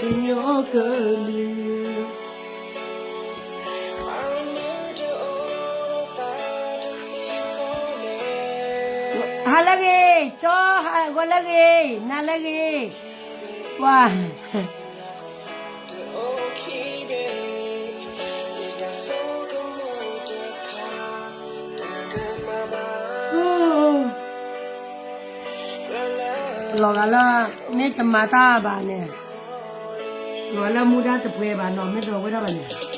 ကညီကလုာ် ဟါလၢအဂ့ၤ, ကၠီ, ဟါ, ဂီၤလၢအဂ့ၤ, နၤလၢအဂ့ၤ, ပှၤ လီၤဂာ်လၢ မ့ၢ်တမၤတၢ်ဘၣ်န့ၣ်, လီၤဂာ်လၢမူဒါတပှဲၤဘၣ်နီၤ, မ့ၢ်တဝဲဒၣ်ဘၣ်န့ၣ်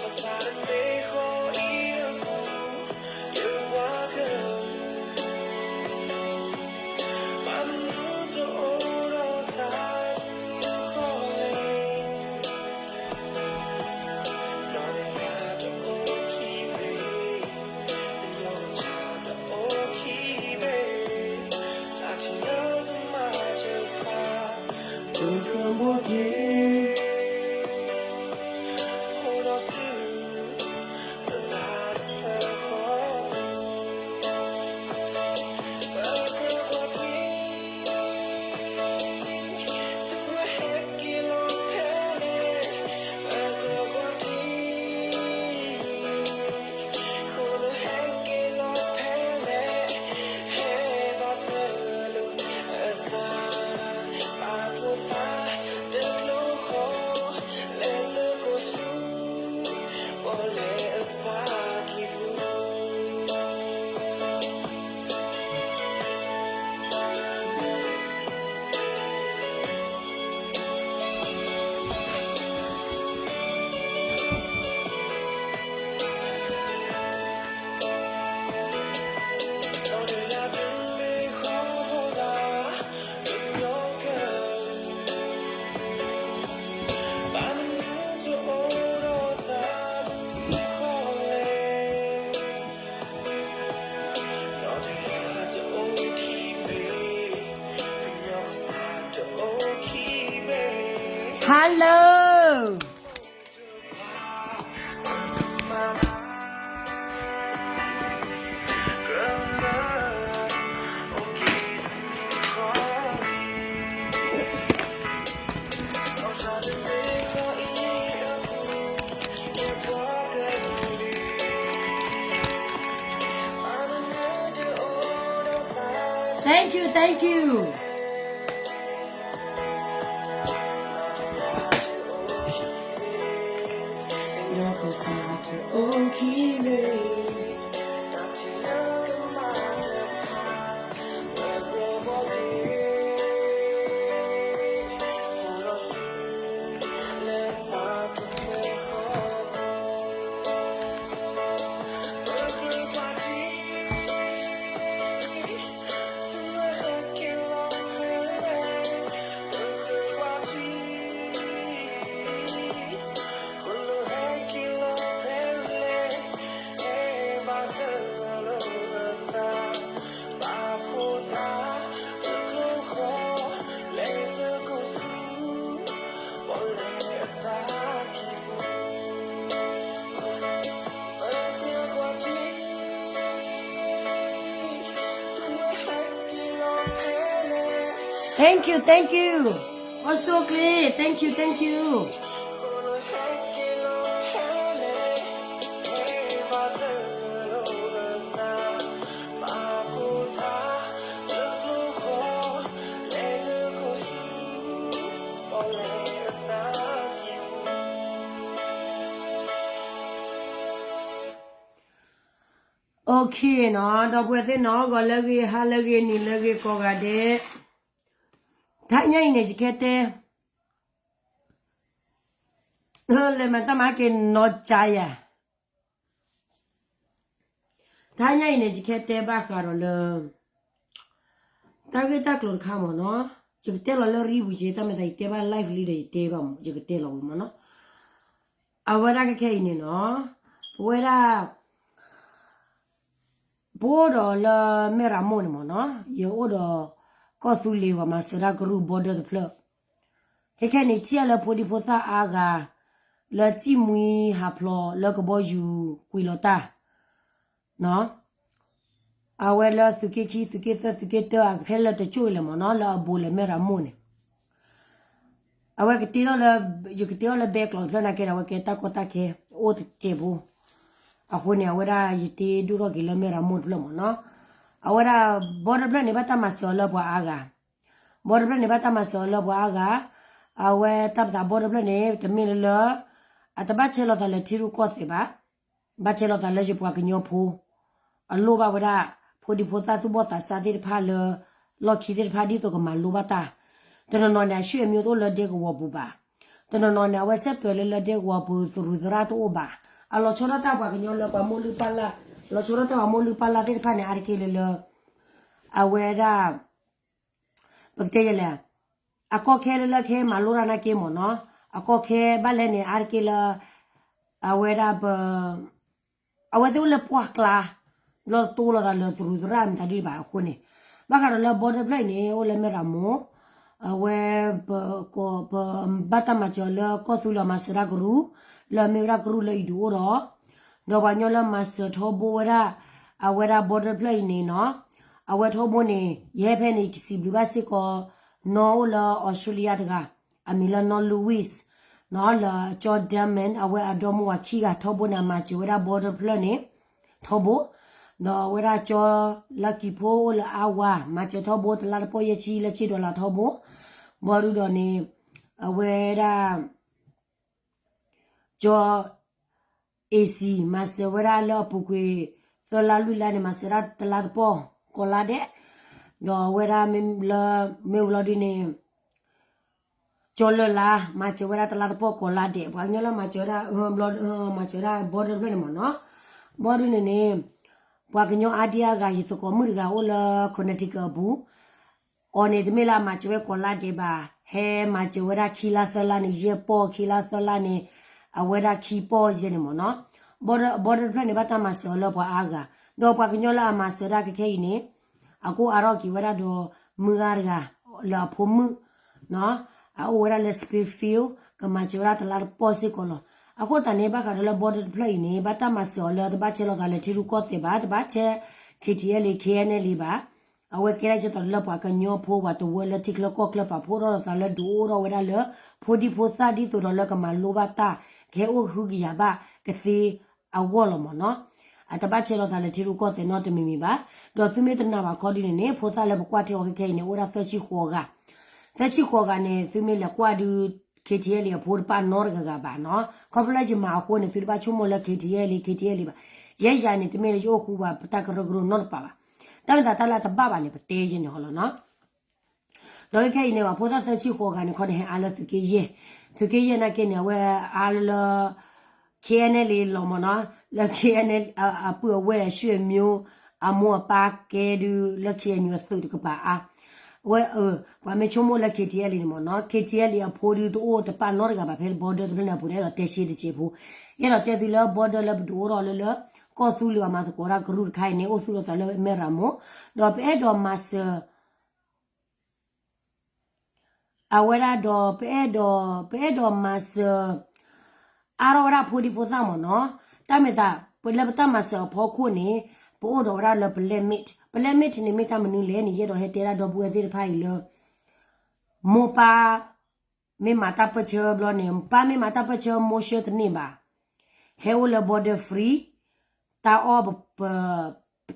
Hello. Thank you, thank you. အိၣ်ဆူၣ်ချ့, thank you, thank you. အိၣ်ခ့နီၤ, ဒီပုၢ်ဝဲၢ်သ့ၣ်နီၤ, ဂီၤလၢအဂ့ၤ, ဟါလၢအဂ့ၤ, နံၤလၢအဂ့ၤ ကိးဂၤဒဲး, တဟါညါအံၤန့ၣ် ယကဟဲတဲ, လဲၤမၤတၢ်မၤက့ၤနီၤကါယၤ တဟါညါအံၤန့ၣ် ယကဟဲတဲဘၣ်ဃးဒီးလၢ တၢ်ဂ့ၢ်တၢ်ကျိၤတခါမ့ၢ်နီၤ, ယကတဲလီၤလၢရံပူၤက့ၤ တၢ်မၤသး ယတဲဘၣ် live လံဒီးယတဲဘၣ်မ့ၢ် ယကတဲလီၤဝံၤမ့ၢ်နီၤ, အဝဲဒၣ်ခဲခဲအံၤန့ၣ်နီၤ, ပဝဲဒၣ် ပအိၣ်ဒီးလၢမဲၢ်ရမိၢ်န့ၣ်မ့ၢ်နီၤ, ယအိၣ်ဒီး ကီၢ်သူလ့ၤ ပှၤမၤစၢၤတၢ်ကရူၢ် border တဖျၢၣ်, ခဲခဲန့ၣ် ထံၣ်အါလၢဖိဒံဖိသၣ်အါဂၤ လၢစံၣ်မှံဟးဖျိးလၢကဘီယူၤကွံာ်လီၤတၢ် အဝဲလၢသုးက့ခံ သုးက့သၢ သုးက့တၢ အဖဲလၢတကၠိၣ်အံၤလဲၣ်မ့ၢ်နီၤ လၢအဘူးလၢမဲၢ်ရမိၢ်န့ၣ်, အဝဲကတ့ထီၣ်လၢ, ယကတ့ထီၣ်လၢဘဲကျိးတဖျၢၣ်နာ်က့ဒီး အဝဲကဲတၢ်ကီတၢ်ခဲအိၣ်တစဲးဖိ, အဃိန့ၣ် အဝဲဒၣ်ယတ့ဒိၣ်ထီၣ်က့ၤလၢမဲၢ်ရမိၢ်တဖျၢၣ်မ့ၢ်နီၤ, အဝဲဒၣ် ဘီတဖျၢၣ်န့ၣ် ဘၣ်တၢ်မၤစၢၤအီၤလၢပှၤအါဂၤ, ဘီတဖျၢၣ်န့ၣ် ဘၣ်တၢ်မၤစၢၤအီၤလၢပှၤအါဂၤ, အဝဲတၢ်ပသးဘီတဖျၢၣ်န့ၣ် တမ့ၢ်လၢလၢ အတဘၣ်ဆဲးလီၤသးလၢထံရူၢ်ကီၢ်သဲးဘၣ်, ဘၣ်ဆဲးလီၤသးလၢယပှၤကညီဖိ အလိၣ်ဘၣ်ဝဲဒၣ် ဖိဒံဖိသၣ်သူၣ်ဘီၣ်သးစၢ်သ့ၣ်တဖၣ်လၢ လီၢ်ခံသ့ၣ်တဖၣ်ဒ်သိးကမၤလိဘၣ်တၢ်, တနီၤနီၤန့ၣ် အဆွေမျိုးတအိၣ်လၢဒဲကဝီၤပူၤဘၣ်, တနီၤနီၤန့ၣ် အဝဲဆက်သွယ်လၢလၢဒဲကဝီၤပူၤ သရူးသရၣ်တအိၣ်ဘၣ်, အလီၤဆီဒၣ်တၢ်ပှၤကညီလၢပှၤမိၢ်လုၢ်ပၢ်လၢ်, လီၤဆီဒၣ်တၢ်ပှၤမိၢ်လုၢ်ပၢ်လၢ်သ့ၣ်တဖၣ်န့ၣ် အါတက့ၢ်လၢလၢ အဝဲဒၣ် ပကတဲယဲလဲၣ်, အကီၢ်ခဲလၢလၢခဲမၤလိတၢ်နာ်က့မ့ၢ်နီၤ, အကီၢ်ခဲဘၣ်လဲၣ်န့ၣ် အါတက့ၢ်လၢ အဝဲဒၣ်ပ အဝဲသ့ၣ်အိၣ်လၢပှၢ်ကျါ ဘျီတတိလိာ်သးလၢသရူးသရၣ်မတၤဒ်ဘၣ်အဃိန့ၣ်, ဘၣ်ဃးဒီးလၢ border တဖျၢၣ်အံၤန့ၣ် အိၣ်လၢမဲၢ်ရမိၢ်, အဝဲ ပ ပဘၣ်တၢ်မၤစၢၤလၢကီၢ်သူလ့ၤအမၤစၢၤတၢ်ကရူၢ်, လၢအမ့ၢ်ဝဲဒၣ်ကရူၢ်လၢအံၤဒုးအိၣ်ဒီး, ဒီးပှၤကညီလၢမၤစၢၤထီဘိဝဲဒၣ်, အဝဲဒၣ် border တဖျၢၣ်အံၤန့ၣ်နီၤ, အဝဲထီဘိန့ၣ် ယဟဲဖဲန့ၣ် ယကစံးဘျုးဘၣ်စ့ၢ်ကီး, နီၢ်အိၣ်လၢ Australia တဂၤ, အမံၤလၢနီၢ် Louis နီၢ်လၢကၠီ Diamond အဝဲအဒီမါဝၤခံဂၤထီဘိန့ၣ် အမၤစၢၤဝဲဒၣ် border တဖျၢၣ်န့ၣ် ထီဘိ, ဒီးအဝဲဒၣ်ကၠီလၢကံၤဖိအိၣ်လၢအါဝၤ မၤစၢၤထီဘိတလါတပီၢ်ယဲၢ်ဆံလၢကၠ့ဒီလၣ်ထီဘိ, ဘီဒုဒီးန့ၣ်, အဝဲဒၣ် ကၠီ AC မၤစၢၤဝဲဒၣ်လၢအပူၤကွံာ် သၢလါလွံၢ်လါန့ၣ် မၤစၢၤဝဲဒၣ်တလါတပီၢ်ကီးလါဒဲး, ဒီးအဝဲဒၣ်လၢ မ့ၢ်ဝံၤလီၤဒုန့ၣ် ကၠီလၢ်လါ မၤစၢၤဝဲဒၣ်တလါတပီၢ်ကီးလါဒဲး, ပှၤကညီလၢမၤစၢၤဝဲဒၣ်, မၤစၢၤဝဲဒၣ် border တဖျၢၣ်န့ၣ်မ့ၢ်နီၤ, ဘီဒုန့ၣ်န့ၣ်, ပှၤကညီအါဒံအါဂၤ ယသကိးမုၣ်တဂၤအိၣ်လၢ Connecticut အပူၤ အီၤန့ၣ် တမ့ၢ်လၢအမၤစၢၤဝဲကီးလါဒဲးဘၣ်, ဟဲမၤစၢၤဝဲဒၣ်ခံလါသၢလါန့ၣ် ယဲၢ်ပီၢ်, ခံလါသၢလါန့ၣ် အဝဲဒၣ်ခံပီၢ်ယဲၢ်န့ၣ်မ့ၢ်နီၤ, border တဖျၢၣ်န့ၣ် ဘၣ်တၢ်မၤစၢၤအီၤလၢပှၤအါဂၤ, ဒီးပှၤကညီလၢအမၤစၢၤတၢ်ခဲခဲအံၤန့ၣ်, အကအိၣ်အါထီၣ်က့ၤဝဲဒၣ်ဒီး မုၢ်ဂၤတဂၤ, လၢအဖိမုၣ် အအိၣ်ဝဲဒၣ်လၢ Springfield ကမၤစၢၤဝဲဒၣ်တလါတပီၢ်စ့ၢ်ကီးလီၤ. အဃိသတးန့ၣ် ဘၣ်ဃးဒီးလၢ border တဖျၢၣ်အံၤန့ၣ် ဘၣ်တၢ်မၤစၢၤအီၤလၢတဘၣ်ဆဲးလီၤသးလၢထံရူၢ်ကီၢ်သဲးဘၣ်, တဘၣ်ဆဲး KTLA KNLA ဘၣ်, အဝဲကဲဒၣ်ကဲသိးလၢပှၤကညီဖိပှၤတဝၢလၢထံချၢကီၢ်ချၢ ပာ်ဖှိၣ်ထီၣ်လိာ်သးလၢဒုးအိၣ်ထီၣ်ဝဲဒၣ်လၢ ဖိဒံဖိသၣ်ဒ်သိးဒီးလၢကမၤလိဘၣ်တၢ်, ကဟဲအိၣ်ဟုကယာ်ဘၣ်ကသ့အဂီၢ်လီၤမ့ၢ်နီၤ. အတဘၣ်ဆဲးလီၤသးလၢထံရူၢ်ကီၢ်သဲးနီတမံၤမံၤဘၣ်. ဒီးသုမ့ၢ်တနာ်ဘၣ်ခီဒုန့ၣ်န့ၣ် ဖိသၣ်လၢပကွၢ်ထံအီၤခဲခဲအံၤန့ၣ် အိၣ်ဝဲဒၣ်သၢဆံဃိးဂၤ, သၢဆံဃိးဂၤန့ၣ် သုမ့ၢ်လဲၤကွၢ်ဒုး KTLA အဖိတပာ်နီတဂၤဂၤဘၣ်နီၤ. ခီဖျိလၢယမၤအဃိန့ၣ် သုတဘၣ်ဆိကမိၣ်လၢ KTLA KTLA ဘၣ်. ယဲယၤန့ၣ် တမ့ၢ်လၢယအိၣ်ဃူဘၣ်ပတၢ်ကရၢကရိနီတပၤဘၣ်. တၢ်မ့ၢ်သးတၢ်လၢအတဘၣ်ဘၣ်န့ၣ် ပတဲယဲန့ၣ်ဟီလီၤနီၤ. ဒီးခဲခဲအံၤန့ၣ် ပှၤဖိသၣ်သၢဆံဃိးဂၤန့ၣ် ခီန့ၣ်ဟဲအါလၢသုးက့ယဲၢ်, သုးက့ယဲၢ်နာ်က့န့ၣ် အဝဲအါလၢ KNLA လီၤမ့ၢ်နီၤ, လၢ KNLA အပုၢ်အဝဲၢ်အဆွေမျိုး အမိၢ်အပၢ်ကဲဒုးလၢ KNU အသုးတကပၤအါ. အဝဲ ပှၤမ့ၢ်ဆိကမိၣ်လၢ KTLA န့ၣ်မ့ၢ်နီၤ, KTLA အဖိဒုးတအိၣ်တပာ်နီတဂၤဘၣ်ဖဲ border တဖျၢၣ်န့ၣ်အပူၤန့ၣ် အဲၣ်ဒိးတဲရှဲတစဲးဖိ, အဲၣ်ဒိးတဲသုလၢ border လၢပဒုးအိၣ်ထီၣ်လၢလၢ ကီၢ်သူလ့ၤအမၤသကိးတၢ်ကရူၢ်တခါအံၤန့ၣ် အိၣ်သူၣ်လီၤသးလၢမဲၢ်ရမိၢ်, ဒီးပအဲၣ်ဒိးမၤစၢၤ အဝဲဒၣ်ဒီး ပအဲၣ်ဒိး ပအဲၣ်ဒိးမၤစၢၤ အါထီၣ်ဝဲဒၣ်ဖိဒံဖိသၣ်မ့ၢ်နီၤ. တၢ်မ့ၢ်သး ပလၢပတၢ်မၤစၢၤအဖီခိၣ်န့ၣ် ပအိၣ်ဒီးဝဲဒၣ်လၢ ပလဲမ့ၣ်, ပလဲမ့ၣ်န့ၣ် မ့ၢ်တၢ်မနုၤလဲၣ်န့ၣ် ယအဲၣ်ဒိးဟဲတဲဒၣ်ဒီပုၢ်ဝဲၢ်သ့ၣ်တဖၣ်အံၤလၢ မိၢ်ပၢ် မ့ၢ်မၤတၢ်ပၢၢ်ဆၢဘျီန့ၣ် ပၢ်မ့ၢ်မၤတၢ်ပၢၢ်ဆၢ မိၢ်ဆှၢတန့ၢ်ဘၣ်, ဟဲအိၣ်လၢ border free တၢ်အီၣ်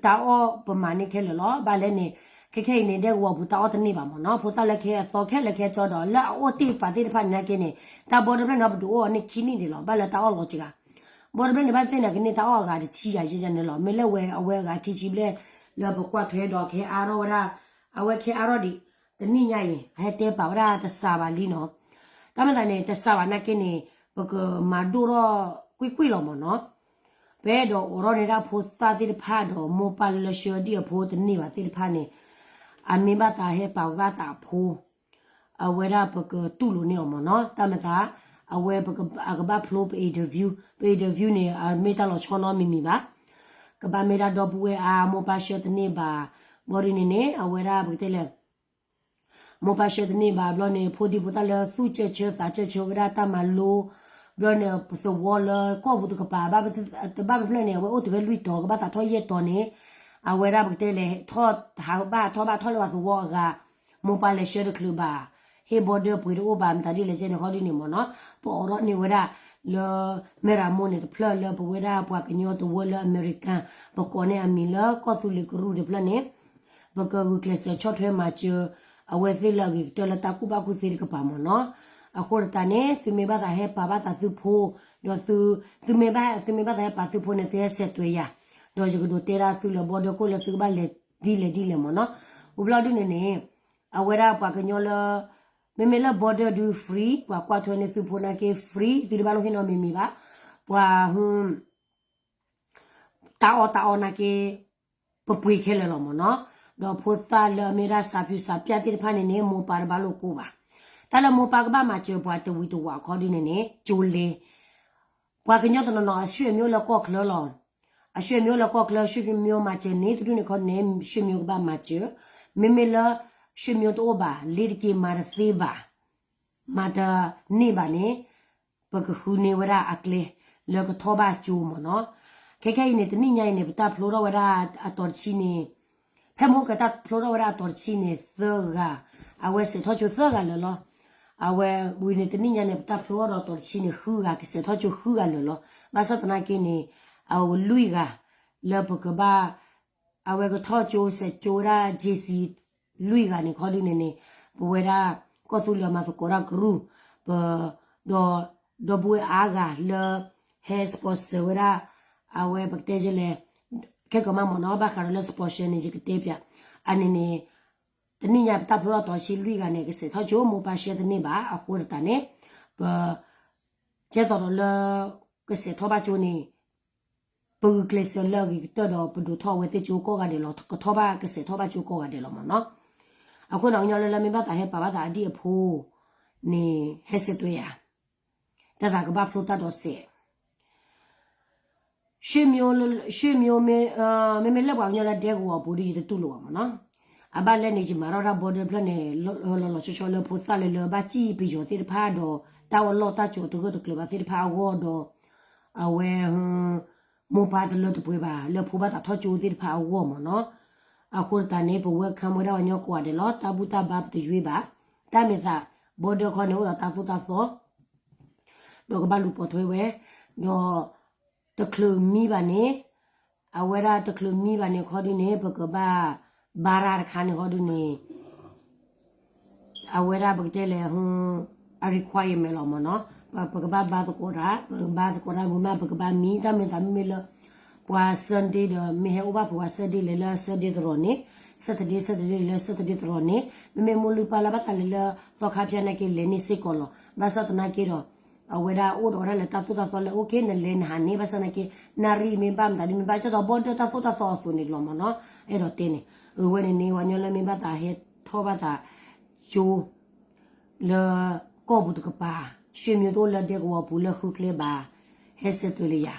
တၢ်အီၣ်ပမၤန့ၢ်ခဲလၢာ်လီၤ. ဘၣ်လဲၣ်န့ၣ် ခဲခဲအံၤန့ၣ် ဒဲကဝီၤပူၤတၢ်အီၣ်တန့ၢ်ဘၣ်မ့ၢ်နီၤ. ဖိသၣ်လၢခဲအသီခဲလၢာ်ခဲကၠီဒီး လၢအအိၣ်တ့ၢ်ပာ်သ့ၣ်တဖၣ်န့ၣ်နာ်က့န့ၣ် တၢ် border တဖျၢၣ်န့ၣ် ပဒုးအိၣ်အီၤန့ၣ်ခံနံၣ်ဒံးလီၤ. ဘၣ်လၢတၢ်အီၣ်လီၤစှၤ border တဖျၢၣ်န့ၣ် ဘၣ်သ့ၣ်နာ်က့န့ၣ် တၢ်အီၣ်အဂၤတဆံဂၤယဲယဲန့ၣ်လီၤ. မ့ၢ်လၢဝဲအဝဲအဂၤခံဆံဘျဲၣ် လၢပကွၢ်ထွဲဒီးကဟဲအါထီၣ်ဝဲဒၣ် အဝဲကဟဲအါထီၣ်ဒံး တနံၣ်ညါအံၤ အဟဲတဲပာ်ဝဲဒၣ်တစှၤဘၣ်လံနီၤ. တၢ်မ့ၢ်သးန့ၣ် တစှၤဘၣ်နာ်က့န့ၣ် ပကမၤဒိၣ်ထီၣ်ကွ့ၢ်ကွ့ၢ်လီၤမ့ၢ်နီၤ. ပအဲၣ်ဒိးအိးထီၣ်န့ၢ်ဒၣ်ဖိသၣ်သ့ၣ်တဖၣ်ဒီး မိၢ်ပၢ်လၢဆှၢဒံၣ်အဖိတန့ၢ်ဘၣ်သ့ၣ်တဖၣ်န့ၣ် အမ့ၢ်ဘၣ်သးဟဲပာ်ဝဲဘၣ်သးအဖိ အဝဲဒၣ်ပကတူၢ်လိာ်န့ၢ်အီၤမ့ၢ်နီၤ. တၢ်မ့ၢ်သး အဝဲပက အကဘၣ်ဖျိပ interview ပ interview န့ၣ် အမ့ၢ်တၢ်လီၤဆီနီတမံၤမံၤဘၣ်. ကဘၣ်မ့ၢ်ဒၣ်ဒီပုၢ်ဝဲၢ်အါ မိၢ်ပၢ်ဆှၢတန့ၢ်ဘၣ် ဘီဒ်န့ၣ်န့ၣ် အဝဲဒၣ်ပကတဲလဲၣ် မိၢ်ပၢ်ဆှၢတန့ၢ်ဘၣ်ဘျီန့ၣ် ဖိဒံဖိသၣ်လၢသူၣ်စၢၢ်ဆၢသးစၢၢ်ဆၢဝဲဒၣ်တၢ်မၤလိ ဘျီန့ၣ် ပသဝီလၢကီၢ်ပူၤတကပၤ တဘၣ်ပဖျၢၣ်န့ၣ် အဝဲအိၣ်တဝဲလွံၢ်တီၤ ကဘၣ်သးထီၣ်ယဲၢ်တီၤန့ၣ် အဝဲဒၣ်ပကတဲလဲၣ် ထီၣ်ဟးဘၣ်ထီၣ်ဘၣ်ထီၣ်လၢပှၤသဝီအဂၤ မိၢ်ပၢ်လဲၤဆှၢတချုးဘၣ် ဟ့ၣ် border ပှ့ၤတအိၣ်ဘၣ် မတၤဒ်လဲၣ်ကဲန့ၣ် ခီဒုန့ၣ်မ့ၢ်နီၤ, ပအိးထီၣ်န့ၢ်ဝဲဒၣ် လၢ မဲၣ်ရမိၢ်န့ၣ်တဖျၢၣ်လၢပဝဲဒၣ်ပှၤကညီတဝၢလၢအမဲရကၤ ပကိးန့ၢ်အမံၤလၢကီၢ်သူလ့ၤကရူၢ်တဖျၢၣ်န့ၣ် ပကဂုာ်ကျဲးစၢးဆီၣ်ထွဲမၤစၢၤ အဝဲသ့ၣ်လၢအဂ့ၤကတၢၢ်လၢတၢ်ကူၣ်ဘၣ်ကူၣ်သ့တကပၤမ့ၢ်နီၤ. အဃိသတးန့ၣ် သုမ့ၢ်ဘၣ်သးဟဲပာ်ဘၣ်သးသုဖိ, ဒီးသု, သုမ့ၢ်ဘၣ်, သုမ့ၢ်ဘၣ်သးဟဲပာ်သုဖိန့ၣ် သုဟဲဆဲးတွဲယၤ, ဒီးယကဒိးတဲဒၣ်သုလၢ border ခိၣ်လၢသုကဘၣ်လဲၤဒ်လဲၣ်ဒ်လဲၣ်မ့ၢ်နီၤ. အိၣ်ဘျီဒုန့ၣ်န့ၣ် အဝဲဒၣ်ပှၤကညီလၢ မ့မ့ၢ်လၢ border ဒု free, ပှၤကွၢ်ထွဲန့ၢ်သုဖိနာ်က့ free, သုတဘၣ်လိၣ်ဟ့ၣ်နီၤမံၤမံၤဘၣ်. ပှၤဟု တၢ်အီၣ်တၢ်အီနာ်က့ ပပှ့ၤခဲလၢာ်လီၤမ့ၢ်နီၤ. ဒီးဖိသၣ်လၢအမ့ၢ်ဒၣ်စးဖၠူစးပျၢ်သ့ၣ်တဖၣ်န့ၣ်န့ၣ် မိၢ်ပၢ်တဘၣ်လိၣ်ကိၢ်ဘၣ်. တၢ်လၢမိၢ်ပၢ်ကဘၣ်မၤစၢၤပှၤတဝံၤတဝးခီဒုန့ၣ်န့ၣ် ကၠိလဲ, ပှၤကညီတနီၤနီၤ အဆွေမျိုးလၢကီၢ်ချၢလီၤ. အဆွေမျိုးလၢကီၢ်ချၢ ဆွေမျိုးမၤစၢၤန့ၣ် တဒူၣ်န့ၣ်ခီန့ၣ် ဆွေမျိုးကဘၣ်မၤစၢၤ, မ့မ့ၢ်လၢ ဆွေမျိုးတအိၣ်ဘၣ် လ့ၤတက့ၤမၤတသ့ဘၣ် မၤတန့ၢ်ဘၣ်န့ၣ် ပကဃုန့ၢ်ဝဲဒၣ်အကျဲ လၢကထီၣ်ဘၣ်ကၠိမ့ၢ်နီၤ. ခဲခဲအံၤန့ၣ် တနံၣ်ညါအံၤန့ၣ် ပတၢ်ဖျိထီၣ်ဝဲဒၣ်အတီၤတဆံန့ၣ်, ဖဲမဟိကတၢ်ဖျိထီၣ်ဝဲဒၣ်အတီၤတဆံန့ၣ် သၢဂၤ, အဝဲစဲးထီၣ်ကၠိသၢဂၤလၢာ်လီၤ. အဝဲဝံၤန့ၣ် တနံၣ်ညါန့ၣ် ပတၢ်ဖျိထီၣ်ဒီးအတီၤတဆံန့ၣ် ဃုဂၤ ကစဲးထီၣ်ကၠိဃုဂၤလၢာ်လီၤ. ဘၣ်ဆၣ်သနာ်က့န့ၣ် အဝဲလွံၢ်ဂၤ လၢပကဘၣ် အဝဲကထီၣ်ကၠိစဲးကၠိဝဲဒၣ် J C လွံၢ်ဂၤန့ၣ်ခီဒုန့ၣ်န့ၣ် ပဝဲဒၣ် ကီၢ်သူလ့ၤအမၤသကိးတၢ်ကရူၢ်, ပ, ဒီး, ဒီပုၢ်ဝဲၢ်အါဂၤလၢ ဟဲ sponsor ဝဲဒၣ်, အဝဲပကတဲလဲၣ်, ခဲကမးမ့ၢ်နီၤ ဘၣ်ဃးဒီးလၢ sponsor န့ၣ် ယကတဲပၠး, အန့ၣ်န့ၣ် တနံၣ်ညါပတၢ်ဖျိထီၣ်တီၤဆံလွံၢ်ဂၤန့ၣ် ကစဲးထီၣ်ကၠိမိၢ်ပၢ်ရှဲတန့ၢ်ဘၣ် အဃိသတးန့ၣ်, ပ ကဲသိးဒီးလၢ ကစဲးထီၣ်ဘၣ်ကၠိန့ၣ် ပဂုာ်ကျဲးစၢးလၢအဂ့ၤကတၢၢ်ဒီး ပဒိးထီၣ်အဝဲသ့ၣ်ကၠိကိးဂၤဒဲးလီၤ. ကထီၣ်ဘၣ်ကစဲးထီၣ်ဘၣ်ကၠိကိးဂၤဒဲးလီၤမ့ၢ်နီၤ. အဃိန့ၣ် ကညီလၢလၢမ့ၢ်ဘၣ်သးဟဲပာ်ဘၣ်သးအဒံၣ်အဖိန့ၣ် ဟဲဆဲးတွဲယၤ, တၢ်သးကဘၣ်ဖျိတၢ်ဒီးစဲး ဆွေမျိုး, ဆွေမျိုး မ့မ့ၢ်လၢပှၤကညီလၢဒဲကဝီၤပူၤဒီး ယတတူၢ်လိာ်ဘၣ်မ့ၢ်နီၤ. အဘၣ်လဲၣ်န့ၣ် ယမၤထီၣ်တၢ် border ဖျၢၣ်န့ၣ် လီၤလီၤဆီဆီလၢဖိသၣ်လၢလၢဘၣ်စံၣ်ပယီၤသ့ၣ်တဖၣ်ဒီး တၢ်အီၣ်လီၢ်တၢ်ကၠိတဂၢၢ်တကျၢၤဘၣ်သ့ၣ်တဖၣ်အဂီၢ်ဒီး အဝဲ မိၢ်ပၢ်တလၢတပှဲၤဘၣ် လၢဖိဘၣ်သးထီၣ်ကၠိသ့ၣ်တဖၣ်အဂီၢ်မ့ၢ်နီၤ. အဃိသတးန့ၣ် ပ welcome ဝဲဒၣ်ပှၤကညီကိးဂၤဒဲးလီၤ. တၢ်ဘူၣ်တၢ်ဘါပတယွ့ဘၣ်. တၢ်မ့ၢ်သး border ခီန့ၣ် အိၣ်ဒီးတၢ်သိၣ်တၢ်သီ ဒီးကဘၣ်လူၤပိာ်ထွဲဝဲ, ဒီး တချုးမံဘၣ်န့ၣ်, အဝဲဒၣ်တချုးမံဘၣ်န့ၣ်ခီဒုန့ၣ် ပကဘၣ် ဘါရၢ်တခါန့ၣ်ခီဒုန့ၣ် အဝဲဒၣ်ပကတဲလဲၣ် အ requirement လီၤမ့ၢ်နီၤ. ပကဘၣ်ဘါသကိးတၢ်, ပကဘါသကိးတၢ်မုာ်မး ပကဘၣ်မံ တၢ်မ့ၢ်သးမ့မ့ၢ်လၢ ပှၤ Sunday ဒီး မ့ၢ်ဟဲအိၣ်ဘၣ်ပှၤ Sunday လဲၤလၢ Sunday သရိာ်န့ၣ်, Saturday Saturday လဲၤလၢ Saturday သရိာ်န့ၣ်, မ့မ့ၢ်မိၢ်လုၢ်ပၢ်လၢ်ဘၣ်သးလဲၤလၢ သီခါဖၠါနာ်က့ လဲၤန့ၢ်စ့ၢ်ကီးလီၤ. ဘၣ်ဆၣ်သနာ်က့ဒီး အဝဲဒၣ်အိၣ်ဒီးဝဲဒၣ်လၢတၢ်သိၣ်တၢ်သီလၢ okay နလဲၤနဟးန့ၣ် ဘၣ်ဆၣ်သနာ်က့ နၣ်ရံၣ်မ့ၢ်ဘၣ်မတၤဒ်မ့ၢ်ဘၣ် ကဲသိး border တၢ်သိၣ်တၢ်သီအသိးန့ၣ်လီၤမ့ၢ်နီၤ. အဲၣ်ဒိးတဲန့ၣ် အဝဲန့ၣ်န့ၣ် ပှၤကညီလၢမ့ၢ်ဘၣ်သးဟဲထီၣ်ဘၣ်သးကၠိ လၢကီၢ်ပူၤတကပၤ, ဆွေမျိုးတအိၣ်လၢဒဲကဝီၤပူၤလၢဃုကျဲဘၣ်, ဟဲဆဲးတွဲလၢယၤ,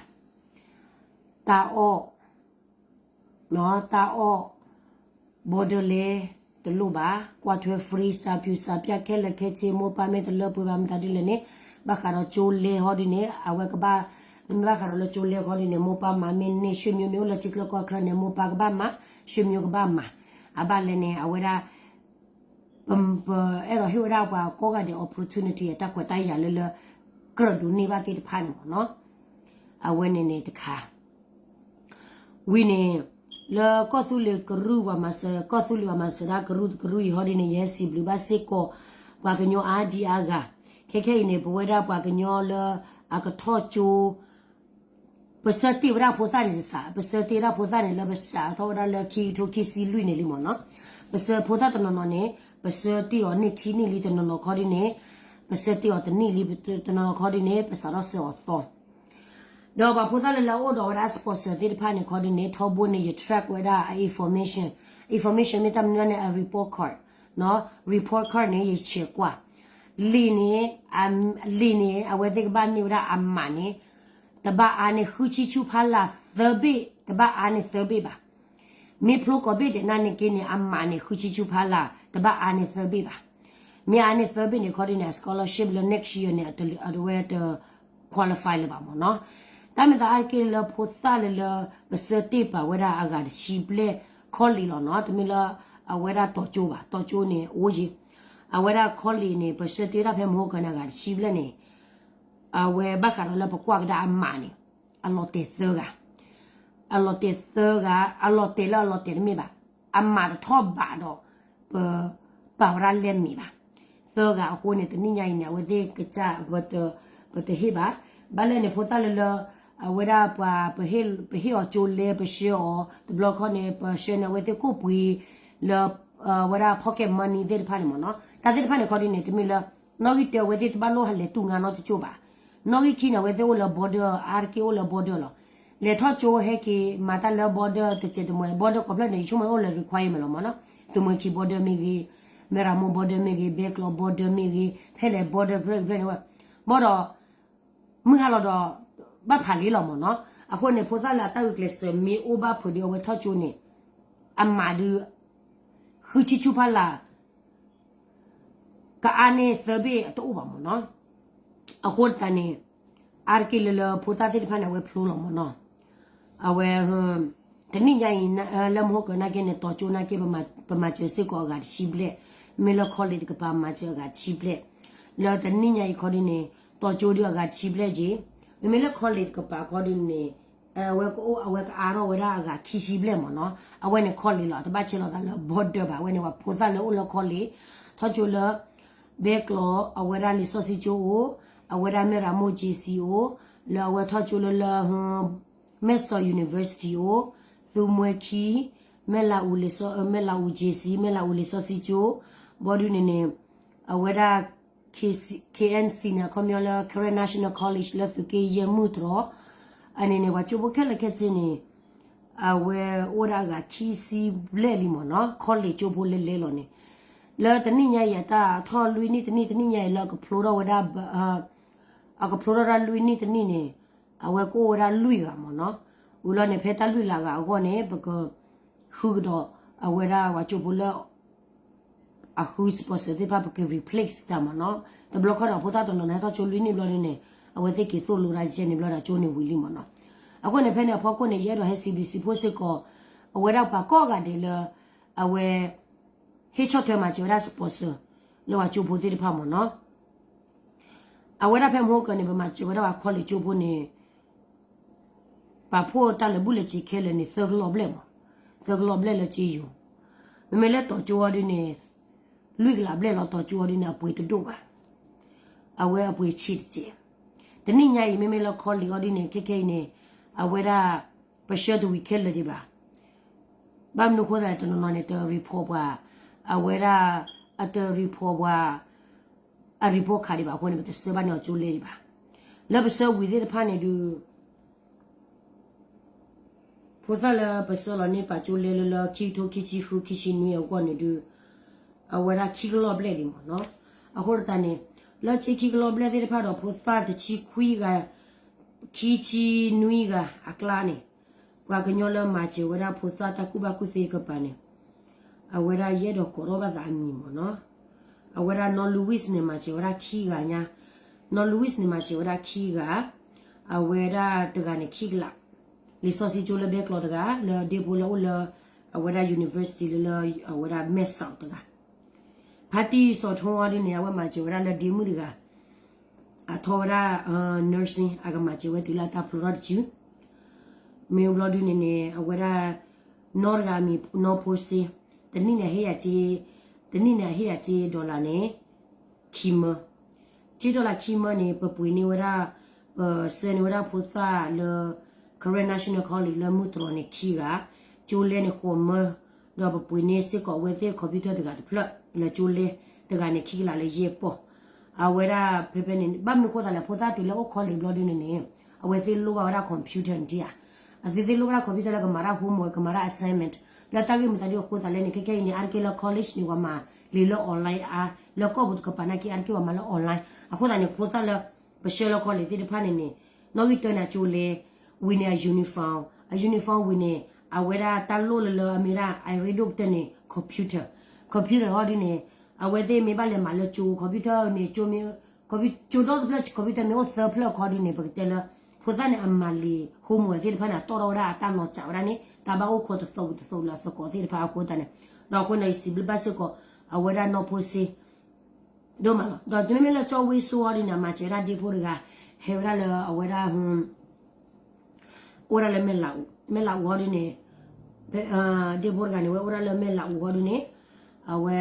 တၢ်အီၣ် တၢ်အီၣ် border လဲၤတလိၣ်ဘၣ်, ကွၢ်ထွဲ free, စးဖၠူစးပျၢ် ခဲလၢာ်ခဲဆ့ မိၢ်ပၢ်မ့ၢ်တလၢပှဲၤဘၣ်မတၤဒ်လဲၣ်န့ၣ်, ဘၣ်ဃးဒီးကၠိလဲၤဟီဒ်န့ၣ် အဝဲကဘၣ်, မ့ၢ်ဘၣ်ဃးဒီးလၢကၠိလဲၤဟီဒ်န့ၣ် မိၢ်ပၢ်မၤ, မ့ၢ်န့ၢ်ဆွေမျိုးမ့ၢ်အိၣ်လၢထံချၢကီၢ်ချၢန့ၣ် မိၢ်ပၢ်ကဘၣ်မၤ, ဆွေမျိုးကဘၣ်မၤ, အဘၣ်လဲၣ်န့ၣ် အဝဲဒၣ် ပအဲၣ်ဒိးဟ့ၣ်ဝဲဒၣ်ပှၤကိးဂၤဒဲး opportunity အတၢ်ခွဲးတၢ်ယာ်လၢလၢ ကြၢးဒိးန့ၢ်ဘၣ်သ့ၣ်တဖၣ်န့ၣ်မ့ၢ်နီၤ. အဝဲန့ၣ်န့ၣ်တခါ ဝံၤန့ၣ် လၢကီၢ်သူလ့ၤကရူၢ်ပှၤမၤစၢၤ ကီၢ်သူလ့ၤပှၤမၤစၢၤဒၣ်ကရူၢ်တကရူၢ်အံၤဟီဒ်န့ၣ် ယဟဲစံးဘျုးဘၣ်စ့ၢ်ကီး ပှၤကညီအါဒံအါဂၤ, ခဲခဲအံၤန့ၣ် ပဝဲဒၣ်ပှၤကညီလၢအကထီၣ်ကၠိ ပဆၢတ့ၢ်ဝဲဒၣ်ဖိသၣ်န့ၣ်တစး, ပဆၢတ့ၢ်ဝဲဒၣ်ဖိသၣ်န့ၣ် လၢပစးထီၣ်ဝဲဒၣ်လၢခံကထိခံဆံလွံၢ်န့ၣ်လံမ့ၢ်နီၤ. ပဆၢဖိသၣ်တနီၤနီၤန့ၣ် ပဆၢတ့ၢ်အီၤန့ၢ်ခံနံၣ်လံတနီၤနီၤခီဒ်န့ၣ်, ပဆၢတ့ၢ်အီၤတနံၣ်လံတနီၤနီၤခီဒ်န့ၣ် ပစးထီၣ်ဆှၢအီၤသီ ဒီးပှၤဖိသၣ်လၢလၢအိၣ်ဒီးဝဲဒၣ် sponsor သ့ၣ်တဖၣ်န့ၣ်ခီဒ်န့ၣ် ထီဘိန့ၣ် ယ track ဝဲဒၣ်အ information, information မ့ၢ်တၢ်မနုၤန့ၣ် အ report card, report card န့ၣ် ယဆဲးကွၢ်, လံာ်န့ၣ်, လံာ်န့ၣ် အဝဲသ့ၣ်ကဘၣ်န့ၢ်ဝဲဒၣ်အမးန့ၣ် တဘၣ်အါန့ၢ်ဃုဆံဆူဖးလၢ်သၢဘ့ၣ်, တဘၣ်အါန့ၢ်သၢဘ့ၣ်ဘၣ်. မ့ၢ်ဖျိကိးဘ့ၣ်ဒဲးနာ်န့ၣ်က့န့ၣ် အမးန့ၣ် ဃုဆံဆူဖးလၢ် တဘၣ်အါန့ၢ်သၢဘ့ၣ်ဘၣ်. မ့ၢ်အါန့ၢ်သၢဘ့ၣ်န့ၣ်ခီဒ်န့ၣ် အ scholarship လၢ next year န့ၣ် အဝဲတ qualify လၢၤဘၣ်မ့ၢ်နီၤ. တၢ်မ့ၢ်သးအါက့လၢဖိသၣ်လၢလၢ ပဆၢတ့ၢ်ပာ်ဝဲဒၣ်အဂၤတဆံဘျဲၣ် college လီၤနီၤ, တမ့ၢ်လၢအဝဲဒၣ်တီၤကၠိဘၣ်, တီၤကၠိန့ၣ် အိၣ်ယံၤ အဝဲဒၣ် college န့ၣ် ပဆၢတဲဝဲဒၣ်ဖဲမဟိကၢန့ၣ် အဂၤတဆံဘျဲၣ်န့ၣ် အဝဲဘၣ်ဃးဒီးလၢပကွၢ်ကဒါအမးန့ၣ် အလီၤတဲာ်သၢဂၤ, အလီၤတဲာ်သၢဂၤ, အလီၤတဲာ်လၢအလီၤတဲာ်တမ့ၢ်ဘၣ်, အမးတထီၣ်ဘးဒီး ပ ပာ်ဝဲဒၣ်လဲၣ်မ့ၢ်ဘၣ်. သၢဂၤအဃိန့ၣ် တနံၣ်ညါအံၤန့ၣ် အဝဲသ့ၣ်ကစၢ် ပတဟ့ၣ်ဘၣ်. ဘၣ်လဲၣ်န့ၣ် ဖိသၣ်လၢလၢ အဝဲဒၣ်ပှၤ ပဟ့ၣ်အီၤကၠိလဲ ပဆှၢအီၤ တဘျီခီန့ၣ် ပဆှၢန့ၢ်အဝဲသ့ၣ်ကိၣ်ပှ့ၤလၢ အဝဲဒၣ် pocket money သ့ၣ်တဖၣ်န့ၣ်မ့ၢ်နီၤ. တၢ်သ့ၣ်တဖၣ်န့ၣ်ခီဒုန့ၣ် တမ့ၢ်လၢ နီၣ်ဂံၢ်တၢအဝဲသ့ၣ်တဘၣ်လိၣ်ဟးလဲၤတူၢ်ငါနီတကၠိၢ်ဘၣ်. နီၣ်ဂံၢ်ခံန့ၣ် အဝဲသ့ၣ်အိၣ်လၢ border အါတက့ၢ်အိၣ်လၢ border လီၤ. လဲၤထီၣ်ကၠိဟဲက့ၤ မၤတၢ်လၢ border တစဲးတမှဲၤ border ကီၢ်ဖျၢၣ်န့ၣ် ယဆိကမိၣ်အိၣ်လၢ requirement မ့ၢ်လီၤမ့ၢ်နီၤ. သုးမွဲခံ border မ့ၢ်ဂ့ၤ, မဲၢ်ရမိၢ် border မ့ၢ်ဂ့ၤ, ဘဲကျိး border မ့ၢ်ဂ့ၤ, ဖဲလဲၣ် border ဖျၢၣ်ဖျၢၣ်န့ၣ်ဝဲ ဘၣ်ဒီး မုၢ်ဟါလီၤဒီး ဘၣ်ဖးလ့လီၤမ့ၢ်နီၤ. အဃိန့ၣ် ဖိသၣ်လၢအတၢ်ဂုာ်ကျဲးစၢးမ့ၢ်အိၣ်ဘၣ်ဖုးဒီးအဝဲထီၣ်ကၠိန့ၣ် အမးဒုး ဃုဆံဆူဖးလၢ် ကအါန့ၢ်သၢဘ့ၣ်အတအိၣ်ဘၣ်မ့ၢ်နီၤ. အဃိသတးန့ၣ် အါတက့ၢ်လၢလၢဖိသၣ်သ့ၣ်တဖၣ်န့ၣ် အဝဲဖျိလီၤမ့ၢ်နီၤ. အဝဲ တနံၣ်ညါအံၤ လၢမဟိကၢနာ်က့န့ၣ် တီၤကၠိနာ်က့ ပမၤစၢၤစ့ၢ်ကီးအဂၤတဆံဘျဲၣ်, မ့ၢ်လၢ college တကပၤမၤစၢၤအဂၤတဆံဘျဲၣ်, လၢတနံၣ်ညါအံၤခီဒုန့ၣ် တီၤကၠိဒုးအဂၤတဆံဘျဲၣ်က့ၤ, မ့မ့ၢ်လၢ college တကပၤခီဒုန့ၣ် အဝဲကအိၣ် အဝဲကအါထီၣ်ဝဲဒၣ်အဂၤခံဆံဘျဲၣ်မ့ၢ်နီၤ. အဝဲန့ၣ် college လီၤ, တဘၣ်ဆဲးလီၤသးလၢ border ဘၣ်, အဝဲန့ၣ်ပှၤဖိသၣ်လၢအိၣ်လၢ college ထီၣ်ကၠိလၢ ဘဲကျိး အဝဲဒၣ်လံာ်စီဆှံကၠိအိၣ်, အဝဲဒၣ်မဲၢ်ရမိၢ် J C အိၣ်, လၢအဝဲထီၣ်ကၠိလၢလၢ မဲၢ်ဆီး University အိၣ်, သုးမွဲခံ, မဲၢ်လးအူ J C, မဲၢ်လးအူလံာ်စီဆှံကၠိ, ဘီဒုန့ၣ်န့ၣ် အဝဲဒၣ် K N C န့ၣ် အခီပညီလၢ Karen National College လၢသုးက့ယဲၢ်မုၢ်တြီၤ, အန့ၣ်န့ၣ် ပှၤကၠိဖိခဲလၢာ်ခဲဆ့န့ၣ် အဝဲအိၣ်ဒၣ်အဂၤခံဆံဘျဲၣ်လံမ့ၢ်နီၤ, college ကၠိဖိလၢလဲၤလီၤန့ၣ်, လၢတနံၣ်ညါအံၤ အတၢ်ထီၣ်လွံၢ်နံၣ်တနံၣ် တနံၣ်ညါအံၤလၢအကဖျိထီၣ်ဝဲဒၣ် အကဖျိထီၣ်ဒၣ်လွံၢ်နံၣ်တနံၣ်န့ၣ် အဝဲကအိၣ်ဝဲဒၣ်လွံၢ်ဂၤမ့ၢ်နီၤ. ဝံၤလီၤန့ၣ် ဖဲတၢ်လွံၢ်လၢဂၤအဂီၢ်န့ၣ် ပကဃုကဒီးအဝဲဒၣ်ပှၤကၠိဖိလၢ အဃု sponsor သ့ၣ်တဖၣ် ပက replace တၢ်မ့ၢ်နီၤ. တဘျီခီဒီးဖိသၣ်တနီၤန့ၣ် ဟဲထီၣ်ကၠိလွံၢ်နံၣ်ဘျီဒုန့ၣ် အဝဲသ့ၣ်က့ၤသိၣ်လိဒၣ်ကဲန့ၣ်ဘျီဒီး ကၠိန့ၣ်ဝံၤလံမ့ၢ်နီၤ. အဃိန့ၣ် ဖဲန့ၣ်အဖီခိၣ်န့ၣ် ယအဲၣ်ဒိးဟဲစံးဘျုးစံးဖှိၣ်စ့ၢ်ကီး အဝဲဒၣ်ပှၤကိးဂၤဒဲးလၢ အဝဲ ဟ့ၣ်ဆီၣ်ထွဲမၤစၢၤဝဲဒၣ် sponsor လၢပှၤကၠိဖိသ့ၣ်တဖၣ်မ့ၢ်နီၤ. အဝဲဒၣ်ဖဲမဟိကၢန့ၣ် ပမၤစၢၤဝဲဒၣ်ပှၤ college ကၠိဖိန့ၣ် ပာ်ဖှိၣ်တၢ်လၢာ်ဘူၣ်လၢာ်စ့ၤခဲလၢာ်န့ၣ် သၢကလီၢ်ဘျဲၣ်မး, သၢကလီၢ်ဘျဲၣ်လၢကၠ့ယိၤ, မ့မ့ၢ်လၢတီၤကၠိအီၤဒုန့ၣ် လွံၢ်ကလးဘျဲၣ်လီၤ. တီၤကၠိအီၤဒုန့ၣ် အပှ့ၤတဒိၣ်ဘၣ်, အဝဲအပှ့ၤဆံးတစဲး. တနံၣ်ညါအံၤ မ့မ့ၢ်လၢ college အီၤဒုန့ၣ် ခဲခဲအံၤန့ၣ် အဝဲဒၣ် ပဆှၢတဝံၤခဲလၢာ်ဒံးဘၣ်. ဘၣ်မနုၤအဃိသတးလဲၣ် တနီၤနီၤန့ၣ် တ report ပှၤ, အဝဲဒၣ် အတ report ပှၤ အ report card ဒံးဘၣ်အဃိန့ၣ် ပတဆှၢဘၣ်န့ၢ်အီၤကၠိလဲဒံးဘၣ်. လၢပဆှၢဝံၤသ့ၣ်တဖၣ်န့ၣ်ဒုး ဖိသၣ်လၢပဆှၢလီၤန့ၢ်ပာ်ကၠိလဲလၢလၢခံကထိခံဆံဃု ခံဆံနွံအဂီၢ်န့ၣ်ဒုး အဝဲဒၣ်ခံကလီၢ်ဘျဲၣ်ဒံးမ့ၢ်နီၤ. အဃိသတးန့ၣ် လၢကၠ့ခံကလီၢ်ဘျဲၣ်သ့ၣ်တဖၣ်ဒီး ဖိသၣ်တဆံခွံဂၤ, ခံဆံနွံဂၤအကျါန့ၣ် ပှၤကညီလၢမၤစၢၤဝဲဒၣ်ဖိသၣ်တၢ်ကူၣ်ဘၣ်ကူၣ်သ့တကပၤန့ၣ် အဝဲဒၣ်ယအဲၣ်ဒိးကိးထီၣ်ဘၣ်သးအမံၤမ့ၢ်နီၤ. အဝဲဒၣ်နီၢ် Louis န့ၣ် မၤစၢၤဝဲဒၣ်ခံဂၤညါ, နီၢ် Louis န့ၣ် မၤစၢၤဝဲဒၣ်ခံဂၤ, အဝဲဒၣ်တဂၤန့ၣ်ခံကလး, လံာ်စီဆှံကၠိလၢဘဲကျိးတဂၤ လၢဒ့ဖိလၢအိၣ်လၢ အဝဲဒၣ် university လၢလၢ အဝဲဒၣ်မဲၢ်စီးတဂၤ ဖါတံၢ်စီၤထိအီၤဒုန့ၣ် အဝဲမၤစၢၤဝဲဒၣ်လၢဒ့မုၣ်တဂၤ အထီၣ်ဝဲဒၣ် nursing အကမၤစၢၤဝဲတုၤလၢအတၢ်ဖျိထီၣ်တစု မ့ၢ်ဘျီဒုန့ၣ်န့ၣ် အဝဲဒၣ် နီၢ်တဂၤအမံၤ နီၢ်ဖိစ့, တနံၣ်န့ၣ်အဟ့ၣ်ယၤစ့, တနံၣ်န့ၣ်အဟ့ၣ်ယၤစ့ dollar န့ၣ် ခံမၢ, စ့ dollar ခံမၢန့ၣ် ပပှ့ၤန့ၢ်ဝဲဒၣ်, ပဆှၢန့ၢ်ဝဲဒၣ်ဖိသၣ်လၢ Karen National College လၢမုၢ်တြီၤန့ၣ်ခံဂၤ, ကၠိလဲန့ၣ်ဃိးမၢ, ဒီးပပှ့ၤန့ၢ်စ့ၢ်ကီးအဝဲသ့ၣ် computer တဂၤတဖျၢၣ် လၢကၠိလဲတဂၤန့ၣ်ခံကလးလၢယဲၢ်ပီၢ်, အဝဲဒၣ်ဖဲဖဲန့ၣ် ဘၣ်မနုၤဃိသတးလဲၣ် ဖိသၣ်တုၤလၢအိၣ် college ဘျီဒုန့ၣ်န့ၣ် အဝဲသ့ၣ်လိၣ်ဘၣ်ဝဲဒၣ် computer န့ၣ်ဧါ, အဝဲသ့ၣ်လိၣ်ဘၣ်ဒၣ် computer လၢကမၤတၢ် homework ကမၤတၢ် assignment လၢတၢ်ဂ့ၢ်မတၤဒ်အဃိသတးလဲၣ်န့ၣ် ခဲခဲအံၤန့ၣ် အါတက့ၢ်လၢ college န့ၣ် ပှၤမၤလံာ်လၢ online အါ, လၢကီၢ်ပူၤတကပၤနာ်က့ အါတက့ၢ်ပှၤမၤလၢ online အဃိသတးန့ၣ် ဖိသၣ်လၢ ပဆှၢလၢ college သ့ၣ်တဖၣ်န့ၣ်န့ၣ် နီၣ်ဂံၢ်တၢန့ၣ် အကၠိလဲ, ဝံၤန့ၣ် အ uniform, အ uniform ဝံၤန့ၣ် အဝဲဒၣ်တၢ်လိၣ်လၢလၢအမ့ၢ်ဒၣ် အရ့ဒိၣ်ကတၢၢ်န့ၣ် computer, computer ဟီဒုန့ၣ် အဝဲသ့ၣ်မ့ၢ်ဘၣ်လဲၤမၤလၢကၠိ computer န့ၣ် ကၠိမ့ၢ်, ကၠိဒီတဖျၢၣ် computer မ့ၢ်အိၣ်သၢဖျၢၣ်ခီဒုန့ၣ် ပကတဲလၢ ဖိသၣ်န့ၣ် အမၤလံာ် homework သ့ၣ်တဖၣ်န့ၣ် အတီၢ်ထီၣ်ဝဲဒၣ်အတၢ်နီၢ်စးဝဲဒၣ်န့ၣ် တၢ်ဘၣ်အိၣ်ခိးတသိးဝံၤတသိးလၢအသကိးသ့ၣ်တဖၣ်အဃိသတးန့ၣ်, ဒီးအဃိန့ၣ် ယစံးဘျုးဘၣ်စ့ၢ်ကီး အဝဲဒၣ်နီၢ်ဖိစ့ ဒိၣ်မးလီၤ. ဒီးမ့မ့ၢ်လၢကၠီဝ့စိအီၤဒ်န့ၣ် အမၤစၢၤဝဲဒၣ်ဒ့ဖိတဂၤ ဟဲဝဲဒၣ်လၢအဝဲဒၣ် အိၣ်ဝဲဒၣ်လၢမဲၢ်လးအူ, မဲၢ်လးအူအီၤဒ်န့ၣ် ဒ့ဖိတဂၤန့ၣ် ဝဲအိၣ်ဒၣ်လၢမဲၢ်လးအူအီၤဒ်န့ၣ် အဝဲ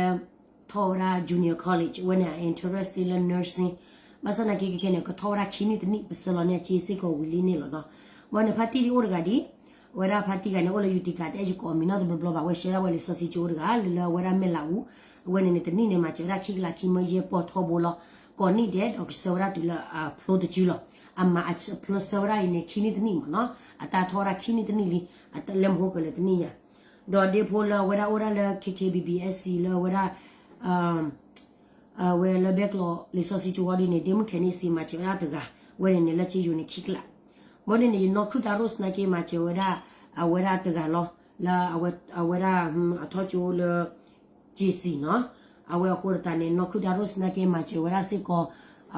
ထီၣ်ဝဲဒၣ် junior college ဝဲန့ၣ် အ interest လၢ nursing ဘၣ်ဆၣ်သနာ်က့ခဲခဲန့ၣ် ကထီၣ်ဝဲဒၣ်ခံနံၣ်တနံၣ် ပဆၢလီၤန့ၢ်အစ့စ့ၢ်ကီးဝံၤလံန့ၣ်လီၤနီၤ. ဘၣ်န့ၣ် ဖါတံၢ်ဒ်အိၣ်တဂၤဒ် အဝဲဒၣ်ဖါတံၢ်ဂၤန့ၣ် အိၣ်လၢ Utica တအဲၣ်ယကိးအမံၤနီတဘျီဘျီဘၣ် ဝဲဆှၢဒၣ်ဝဲလံာ်စီဆှံကၠိအိၣ်တဂၤ လၢလၢအဝဲဒၣ်မဲၢ်လးအူ, အဝဲန့ၣ်န့ၣ် တနံၣ်န့ၣ် မၤစၢၤဝဲဒၣ်ခံကလးခံမၢယဲၢ်ပီၢ်ထီဘိလီၤ. ကိးနံၣ်ဒဲး ဒီးကဆှၢဝဲဒၣ်တုၤလၢအဖျိတကၠူလီၤ. အမၤအဖျိဆှၢဝဲဒၣ်အံၤန့ၣ် ခံနံၣ်တနံၣ်မ့ၢ်နီၤ, အတၢ်ထီၣ်ဝဲဒၣ်ခံနံၣ်တနံၣ်လံ, အတၢ်လဲၤမဟိကၢၤလၢတနံၣ်ညါ ဒီးဒ့ဖိလၢအဝဲဒၣ်အိၣ်ဒၣ်လၢ K K B B S C လၢအဝဲဒၣ် အဝဲလၢဘဲကျိးလံာ်စီဆှံကၠိဝံၤဒ်န့ၣ် ဒ့မုၣ်ခဲန့ၣ်စံးမၤစၢၤဝဲဒၣ်တဂၤ, ဝဲန့ၣ်န့ၣ် လၢကၠ့ယိၤန့ၣ်ခံကလး, ဘၣ်ဒ်န့ၣ် ယနီၢ်ခုၣ်တၢ်ရိၣ်စနာ်က့မၤစၢၤဝဲဒၣ် အဝဲဒၣ်တဂၤလီၤ, လၢအဝဲဒၣ် အထီၣ်ကၠိလၢ ကၠ့စံနီၤ, အဝဲအဃိသတးန့ၣ် နီၢ်ခုၣ်တၢ်ရိၣ်စနာ်က့မၤစၢၤဝဲဒၣ်စ့ၢ်ကီး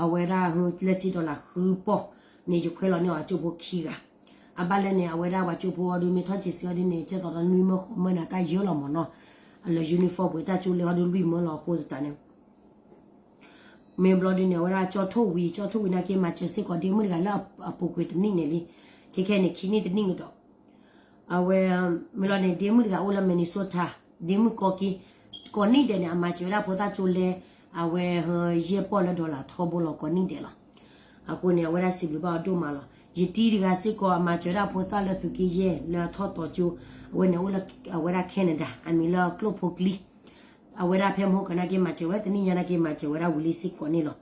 အဝဲဒၣ်လၢကၠ့ dollar ဃုပီၢ်န့ၣ် ယခွဲးလီၤန့ၢ်အီၤအကၠိဖိခံဂၤ အဘၣ်လဲၣ်န့ၣ် အဝဲဒၣ်ပှၤကၠိဖိအီၤဒ်မ့ၢ်ထီၣ်ကၠ့စံအီၤဒ်န့ၣ် ကဲသိးဒီးနွံမၢဃိးမၢနၤတၢ်ယၢလီၤမ့ၢ်နီၤ, လၢ uniform ပှဲၤတၢ်ကၠိလဲၤဟီဒ်လွံၢ်မၢလီၤအဃိသတးန့ၣ် မ့ၢ်ဘျီဒ်န့ၣ် အဝဲဒၣ်ကၠီထိၣ်ဝံၤ ကၠီထိၣ်ဝံၤနာ်က့ မၤစၢၤစ့ၢ်ကီးဒ့မုၣ်တဂၤလၢအပူၤကွံာ်တနံၣ်န့ၣ်လံ, ခဲခဲန့ၣ် ခံနံၣ်တနံၣ်ကဒီး အဝဲ မ့ၢ်လီၤန့ၣ် ဒ့မုၣ်တဂၤအိၣ်လၢ Minnesota, ဒ့မုၣ်ကီက့, ကိးနံၣ်ဒဲးန့ၣ် အမၤစၢၤဝဲဒၣ်ဖိသၣ်ကၠိလဲ အဝဲ ယဲၢ်ပီၢ်လၢ dollar ထီဘိလီၤ ကိးနံၣ်ဒဲးလီၤ. အဃိန့ၣ် အဝဲဒၣ်စံးဘျုးဘၣ်အီၤဒိၣ်မးလီၤ. ယတံၤတဂၤစ့ၢ်ကီး အမၤစၢၤဝဲဒၣ်ဖိသၣ်လၢသုးက့ယဲၢ်လၢအထီၣ်တီၤကၠိ, အဝဲန့ၣ်အိၣ်လၢ အဝဲဒၣ် Canada အမံၤလၢကျိၣ်ဖိကျံ အဝဲဒၣ်ဖဲမဟိကၢၤနာ်က့မၤစၢၤဝဲ တနံၣ်ညါနာ်က့မၤစၢၤဝဲဒၣ်ဝံၤလံစ့ၢ်ကီးန့ၣ်လီၤ.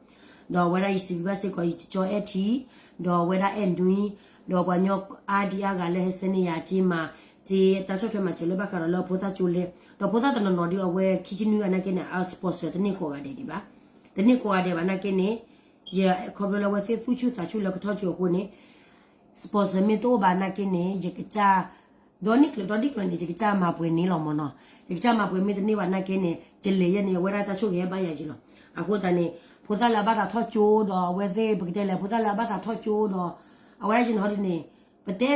ဒီးအဝဲဒၣ်ယစံးဘျုးဘၣ်စ့ၢ်ကီး ယကၠီအဲၣ်ထံ, ဒီးအဝဲဒၣ်အဲၣ်နွံ, ဒီးပှၤကညီအါဒံအါဂၤလၢဟဲဆှၢန့ၢ်ယၤက့မၤ, က့တၢ်ဆီၣ်ထွဲမၤစၢၤလၢဘၣ်ဃးဒီးလၢဖိသၣ်ကၠိလဲ, ဒီးဖိသၣ်တနီၤနီၤဒ်အဝဲခံဆံနွံဂၤနာ်က့န့ၣ် အ sponsor တန့ၢ်ကိးဂၤဒဲးဒံးဘၣ်, တန့ၢ်ကိးဂၤဒဲးဘၣ်နာ်က့န့ၣ်, ယခီဖျိလၢအဝဲသ့ၣ်သူၣ်ဆူၣ်သးဆူၣ်လၢကထီၣ်ကၠိအဃိန့ၣ် sponsor မ့ၢ်တအိၣ်ဘၣ်နာ်က့န့ၣ် ယကစၢ်, ဒီနံၣ်ကျၢၤဒီဒံၣ်ကျၢၤန့ၣ် ယကစၢ်မၤပှဲၤန့ၣ်လီၤမ့ၢ်နီၤ, ယကစၢ်မၤပှဲၤမ့ၢ်တန့ၢ်ဘၣ်နာ်က့န့ၣ် ယလဲၤယဲန့ၣ် အဝဲဒၣ်တၢ်ဆိၣ်ဂ့ၤဟဲဘါယၤယံၤလီၤ. အဃိသတးန့ၣ် ဖိသၣ်လၢအဘၣ်သးထီၣ်ကၠိဒီးအဝဲသ့ၣ် ပကတဲလဲၣ် ဖိသၣ်လၢအဘၣ်သးထီၣ်ကၠိဒီး အဝဲဒၣ်ယဲန့ၣ်ဟီဒ်န့ၣ် ပတဲဒီး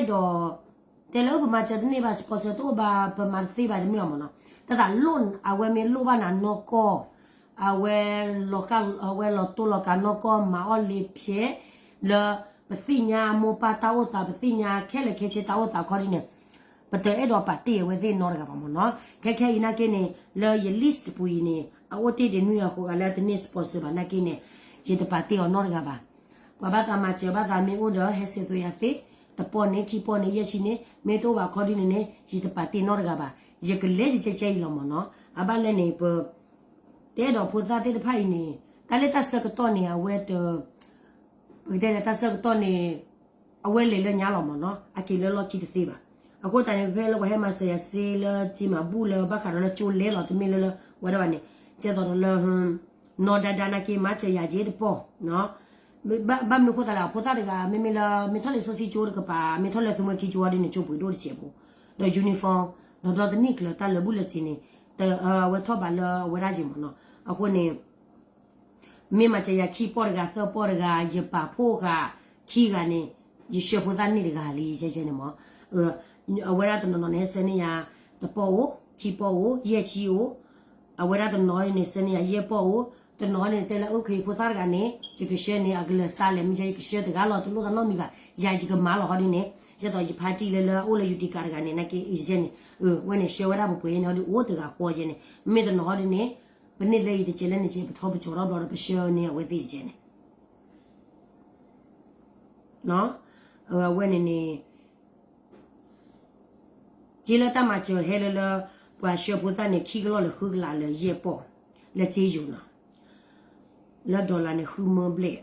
တဲလၢပမၤစၢၤတန့ၢ်ဘၣ် sponsor တအိၣ်ဘၣ် ပမၤတသ့ဘၣ်တမ့ၢ်အီၤမ့ၢ်နီၤ, တၢ်သးလိၣ်အဝဲမ့ၢ်လိၣ်ဘၣ်နၤနီၢ်ကီၢ် အဝဲ အဝဲလီၤတိၢ်လီၤကၤနီၢ်ကီၢ် မၤအီၣ်လ့ၤဖျဲး လၢပသ့ၣ်ညါမိၢ်ပၢ်တၢ်အိၣ်သး ပသ့ၣ်ညါခဲလၢာ်ခဲဆ့တၢ်အိၣ်သးခီဒ်န့ၣ် ပတအဲၣ်ဒိးပာ်တ့ၢ်အဝဲသ့ၣ်နီတဂၤဘၣ်မ့ၢ်နီၤ. ခဲခဲအံၤနာ်က့န့ၣ် လၢယ list တပူၤအံၤန့ၣ် အအိၣ်တ့ၢ်ဒံးနွံဂၤဃိးဂၤလၢတန့ၢ် sponsor ဘၣ်နာ်က့န့ၣ် ယတပာ်တ့ၢ်အီၤနီတဂၤဘၣ်. ပှၤဘၣ်သးမၤစၢၤဘၣ်သးမ့ၢ်အိၣ်ဒီး ဟဲစဲးသွဲယၤသ့ တပီၢ်န့ၣ် ခံပီၢ်န့ၣ် ယဲၢ်ဆံန့ၣ် မ့ၢ်တအိၣ်ဘၣ်ခီဒ်န့ၣ်န့ၣ် ယတပာ်တ့ၢ်နီတဂၤဘၣ်. ယကလဲၤယကဲကဲအံၤလီၤမ့ၢ်နီၤ. အဘၣ်လဲၣ်န့ၣ် ပ တအဲၣ်ဒိးဖိသၣ်သ့ၣ်တဖၣ်အံၤန့ၣ် တၢ်လၢတၢ်ဆၢကတီၢ်န့ၣ် အဝဲတ ပကတဲလဲၣ်တၢ်ဆၢကတီၢ်န့ၣ် အဝဲလဲၤလၢညါလီၤမ့ၢ်နီၤ အက့ၤလၢလီၢ်ခံတသ့ဘၣ်. အဃိသတးန့ၣ် ဖဲလၢပှၤဟဲမၤစၢၤယၤစ့လၢက့ၤမၤဘူၣ်လၢဘၣ်ဃးဒီးလၢကၠိလဲလီၤ တမ့ၢ်လၢလၢဝဲဒၣ်ဘၣ်န့ၣ် ကဲသိးဒီးလၢ နီၢ်ဒါဒါနာ်က့မၤစၢၤယၤက့ၤတပီၢ် ဘၣ်မနုၤအဃိသတးလဲၣ် အဖိသၣ်တဂၤ မ့မ့ၢ်လၢ မ့ၢ်ထီၣ်လံာ်စီဆှံကၠိတကပၤ မ့ၢ်ထီၣ်လၢသုးမွဲခံကၠိဝံၤဒ်န့ၣ် ကၠိပှ့ၤဒိၣ်တစဲးဖိ ဒီး uniform ဒီးဒီတနံၣ်ကျၢၤတၢ်လၢာ်ဘူၣ်လၢာ်စ့ၤန့ၣ် အဝဲထီၣ်ဘးလၢအဝဲဒၣ်က့ၤမ့ၢ်နီၤ. အဃိန့ၣ် မ့ၢ်မၤစၢၤယၤခံပီၢ်တဂၤ သၢပီၢ်တဂၤ ယပာ်ဖှိၣ်ဃာ်ခံဂၤန့ၣ် ယဆှၢဖိသၣ်န့ၢ်တဂၤလံ ယဲန့ၣ်မ့ၢ် အဝဲဒၣ်တနီၤနီၤန့ၣ် ဟဲဆှၢန့ၢ်ယၤ တပီၢ်အိၣ် ခံပီၢ်အိၣ် ယဲၢ်ဆံအိၣ် အဝဲဒၣ်တနီၤန့ၣ် ဆှၢန့ၢ်ယၤယဲၢ်ပီၢ်အိၣ် တနီၤန့ၣ် တဲလၢ okay ဖိသၣ်တဂၤန့ၣ် ယကဆှၢန့ၣ် အကလၢာ်စးလဲၣ် မ့ၢ်ယဲ ယကဆှၢတဂၤလီၤ တလိၣ်သးနီတမံၤဘၣ် ယၤယကမၤလီၤဟီဒ်န့ၣ် ယဲသိးယဖါတံၢ်လၢလၢအိၣ်လၢယူၤတံကၤတဂၤန့ၣ် နာ်က့ယဲန့ၣ် ဝဲန့ၣ်ဆှၢဝဲဒၣ်ပှဲၤပှဲၤယဲန့ၣ် ဟီဒ်အိၣ်တဂၤဃီယဲန့ၣ် မ့ၢ်တနီၤဟီဒ်န့ၣ် ပန့ၢ်လၢယတစဲးလၢန့ၣ်စဲး ပထီပကၠီၤထီၣ်ဘျီဒီး ပဆှၢန့ၢ်အဝဲသ့ၣ်ယဲန့ၣ် အဝဲန့ၣ်န့ၣ် က့လၢတၢ်မၤစၢၤဟဲလၢလၢ ပှၤဆှၢဖိသၣ်န့ၣ် ခံကလီၢ်လၢဃုကလးလၢယဲၢ်ပီၢ် လၢက့ယိၤနီၤ လၢ dollar န့ၣ် ဃုမၢဘျဲၣ်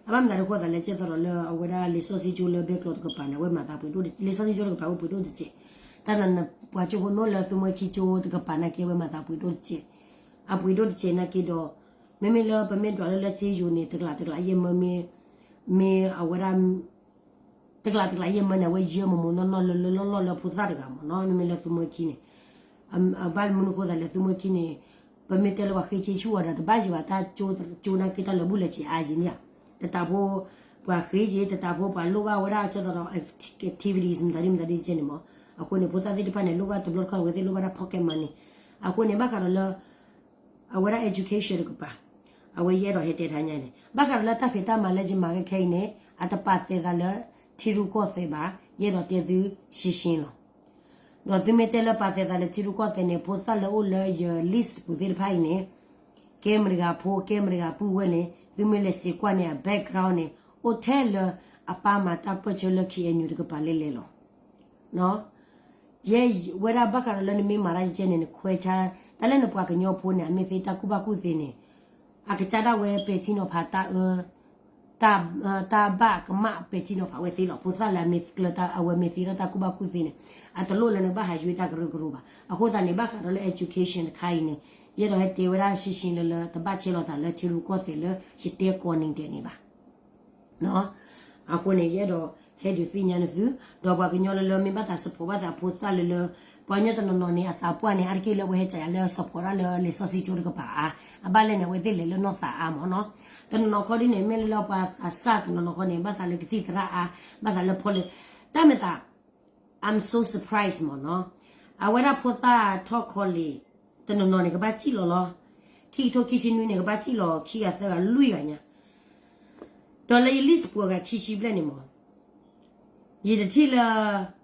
အဘၣ်မတၤဒ်အဃိသတးလဲၣ် ကဲသိးဒီးလၢအဝဲဒၣ်လံာ်စီဆှံကၠိလၢဘဲကျိးတကပၤန့ၣ် အဝဲမၤသးပှ့ၤဒိၣ် လံာ်စီဆှံကၠိတကပၤ အဝဲပှ့ၤဒိၣ်တစဲး တၢ်နပှၤကၠိဖိနီၢ်လၢသုးမွဲခံကၠိတကပၤနာ်က့ အဝဲမၤသးပှ့ၤဒိၣ်တစဲး အပှ့ၤဒိၣ်တစဲးနာ်က့ဒီး မ့မ့ၢ်လၢပမ့ၢ်ဒွးလၢလၢက့ယိၤန့ၣ် တကလးတကလးယဲၢ်မၢ မ့ၢ်အဝဲဒၣ် တကလးတကလးယဲၢ်မၢန့ၣ် အဝဲယၢမုာ်မုာ်နီၢ်နီၢ်လၢလၢလီၢ်လီၢ်လၢဖိသၣ်တဂၤမ့ၢ်နီၤ မ့မ့ၢ်လၢသုးမွဲခံန့ၣ် အဘၣ်မနုၤအဃိသတးလဲၣ် သုးမွဲခံန့ၣ် ပမ့ၢ်တဲလၢပှၤဃ့က့ဆူၣ်အီၤဒီး တဘၣ်ယံၤဘၣ်တၢ်ကၠိနာ်က့တၢ်လၢာ်ဘူၣ်လၢာ်စ့ၤအါယံၤန့ၣ် တတးဖိ ပှၤဃ့က့ တတးဖိပှၤလိၣ်ဘၣ်ဝဲဒၣ်ကဲသိးဒီး activities မတၤဒ်မတၤဒ်ကဲန့ၣ်မ့ၢ် အဃိန့ၣ် ဖိသၣ်သ့ၣ်တဖၣ်န့ၣ် လိၣ်ဘၣ်တဘျီတခီၣ်န့ၣ် အဝဲသ့ၣ်လိၣ်ဘၣ်ဒၣ် pocket money အဃိန့ၣ် ဘၣ်ဃးဒီးလၢ အဝဲဒၣ် education တကပၤ, အဝဲယအဲၣ်ဒိးဟဲတဲတၢ်ညါန့ၣ် ဘၣ်ဃးဒီးလၢတၢ်ဖံးတၢ်မၤလၢယမၤဝဲခဲအံၤန့ၣ် အတပာ်သဲးသးလၢထံရူၢ်ကီၢ်သဲးဘၣ်, ယအဲၣ်ဒိးတဲသုရှင်းရှင်းလီၤ. ဒီးသုမ့ၢ်တဲလၢပာ်သဲးသးလၢထံရူၢ်ကီၢ်သဲးန့ၣ် ဖိသၣ်လၢအိၣ်လၢယ list ပူၤသ့ၣ်တဖၣ်အံၤန့ၣ် ကဲမတၤတဂၤဖိ ကဲမတၤတဂၤပုၢ်ဝဲၢ်န့ၣ် သုမ့ၢ်လဲၤစံးကွၢ်န့ၣ် အ background န့ၣ် အိၣ်ထဲလၢအပၢ်မၤတၢ်ပၢၢ်ဆၢလၢ KNU တကပၤလဲၣ်လဲၣ်လီၤ. ယဲဝဲဒၣ်ဘၣ်ဃးဒီးလၢနမ့ၢ်မၤတၢ်ယကဲန့ၣ် နခွဲးဆါ တၢ်လၢနပှၤကညီဖိန့ၣ် အမ့ၢ်သ့တၢ်ကူၣ်ဘၣ်ကူၣ်သ့န့ၣ် အကစၢ်ဒၣ်ဝဲပဲာ်ထံနီၤဖးတၢ်အၢ တၢ်ဘၣ်ကမၣ်ပဲာ်ထံနီၤဖးဝဲသ့လီၤ. ဖိသၣ်လၢအမ့ၢ်ကျၢၤတၢ် အဝဲမ့ၢ်သ့တၢ်ကူၣ်ဘၣ်ကူၣ်သ့န့ၣ် အတလိၣ်လၢနကဘၣ်ဟးယွ့တၢ်ကရၢကရိဘၣ်. အဃိသတးန့ၣ် ဘၣ်ဃးဒီးလၢ education တခါအံၤန့ၣ် ယအဲၣ်ဒိးဟဲတဲဝဲဒၣ်ရှင်းရှင်းလၢလၢ တဘၣ်ဆဲးလီၤသးလၢထံရူၢ်ကီၢ်သဲးလၢယတဲကိးနံၤဒဲးန့ၣ်ဘၣ်. အဃိန့ၣ် ယအဲၣ်ဒိးဟဲဒုးသ့ၣ်ညါနသု ဒီးပှၤကညီလၢလၢမ့ၢ်ဘၣ်သး support ဘၣ်သးဖိသၣ်လၢလၢ ပှၤကညီတနီၤနီၤန့ၣ် အသးပှၢ်န့ၣ် အါတက့ၢ်လၢအဝဲဟဲကးယၤလၢ support ဒၣ်လၢလံာ်စီဆှံကၠိတကပၤအါ, အဘၣ်လဲၣ်န့ၣ် အဝဲသ့ၣ်လဲၤလၢနီၢ်သးအါမ့ၢ်နီၤ. တနီၤနီၤခီဒ်န့ၣ် မ့ၢ်လၢလၢပှၤသးစၢ်တနီၤနီၤခီန့ၣ် ဘၣ်သးလၢကသံၣ်သရၣ်အါ, ဘၣ်သးလၢ politics တၢ်မ့ၢ်သး I'm so surprised မ့ၢ်နီၤ. အဝဲဒၣ်ဖိသၣ်ထီၣ် college တနီၤနီၤန့ၣ် ကဘၣ်စံၣ်လီၤလီၤ. ခံကထိခံဆံနွံန့ၣ် ကဘၣ်စံၣ်လီၤ ခံဂၤသၢဂၤလွံၢ်ဂၤညါ ဒီးလၢယ list ပူၤအဂၤခံဆံဘျဲၣ်န့ၣ်မ့ၢ် ယတထံၣ်လၢ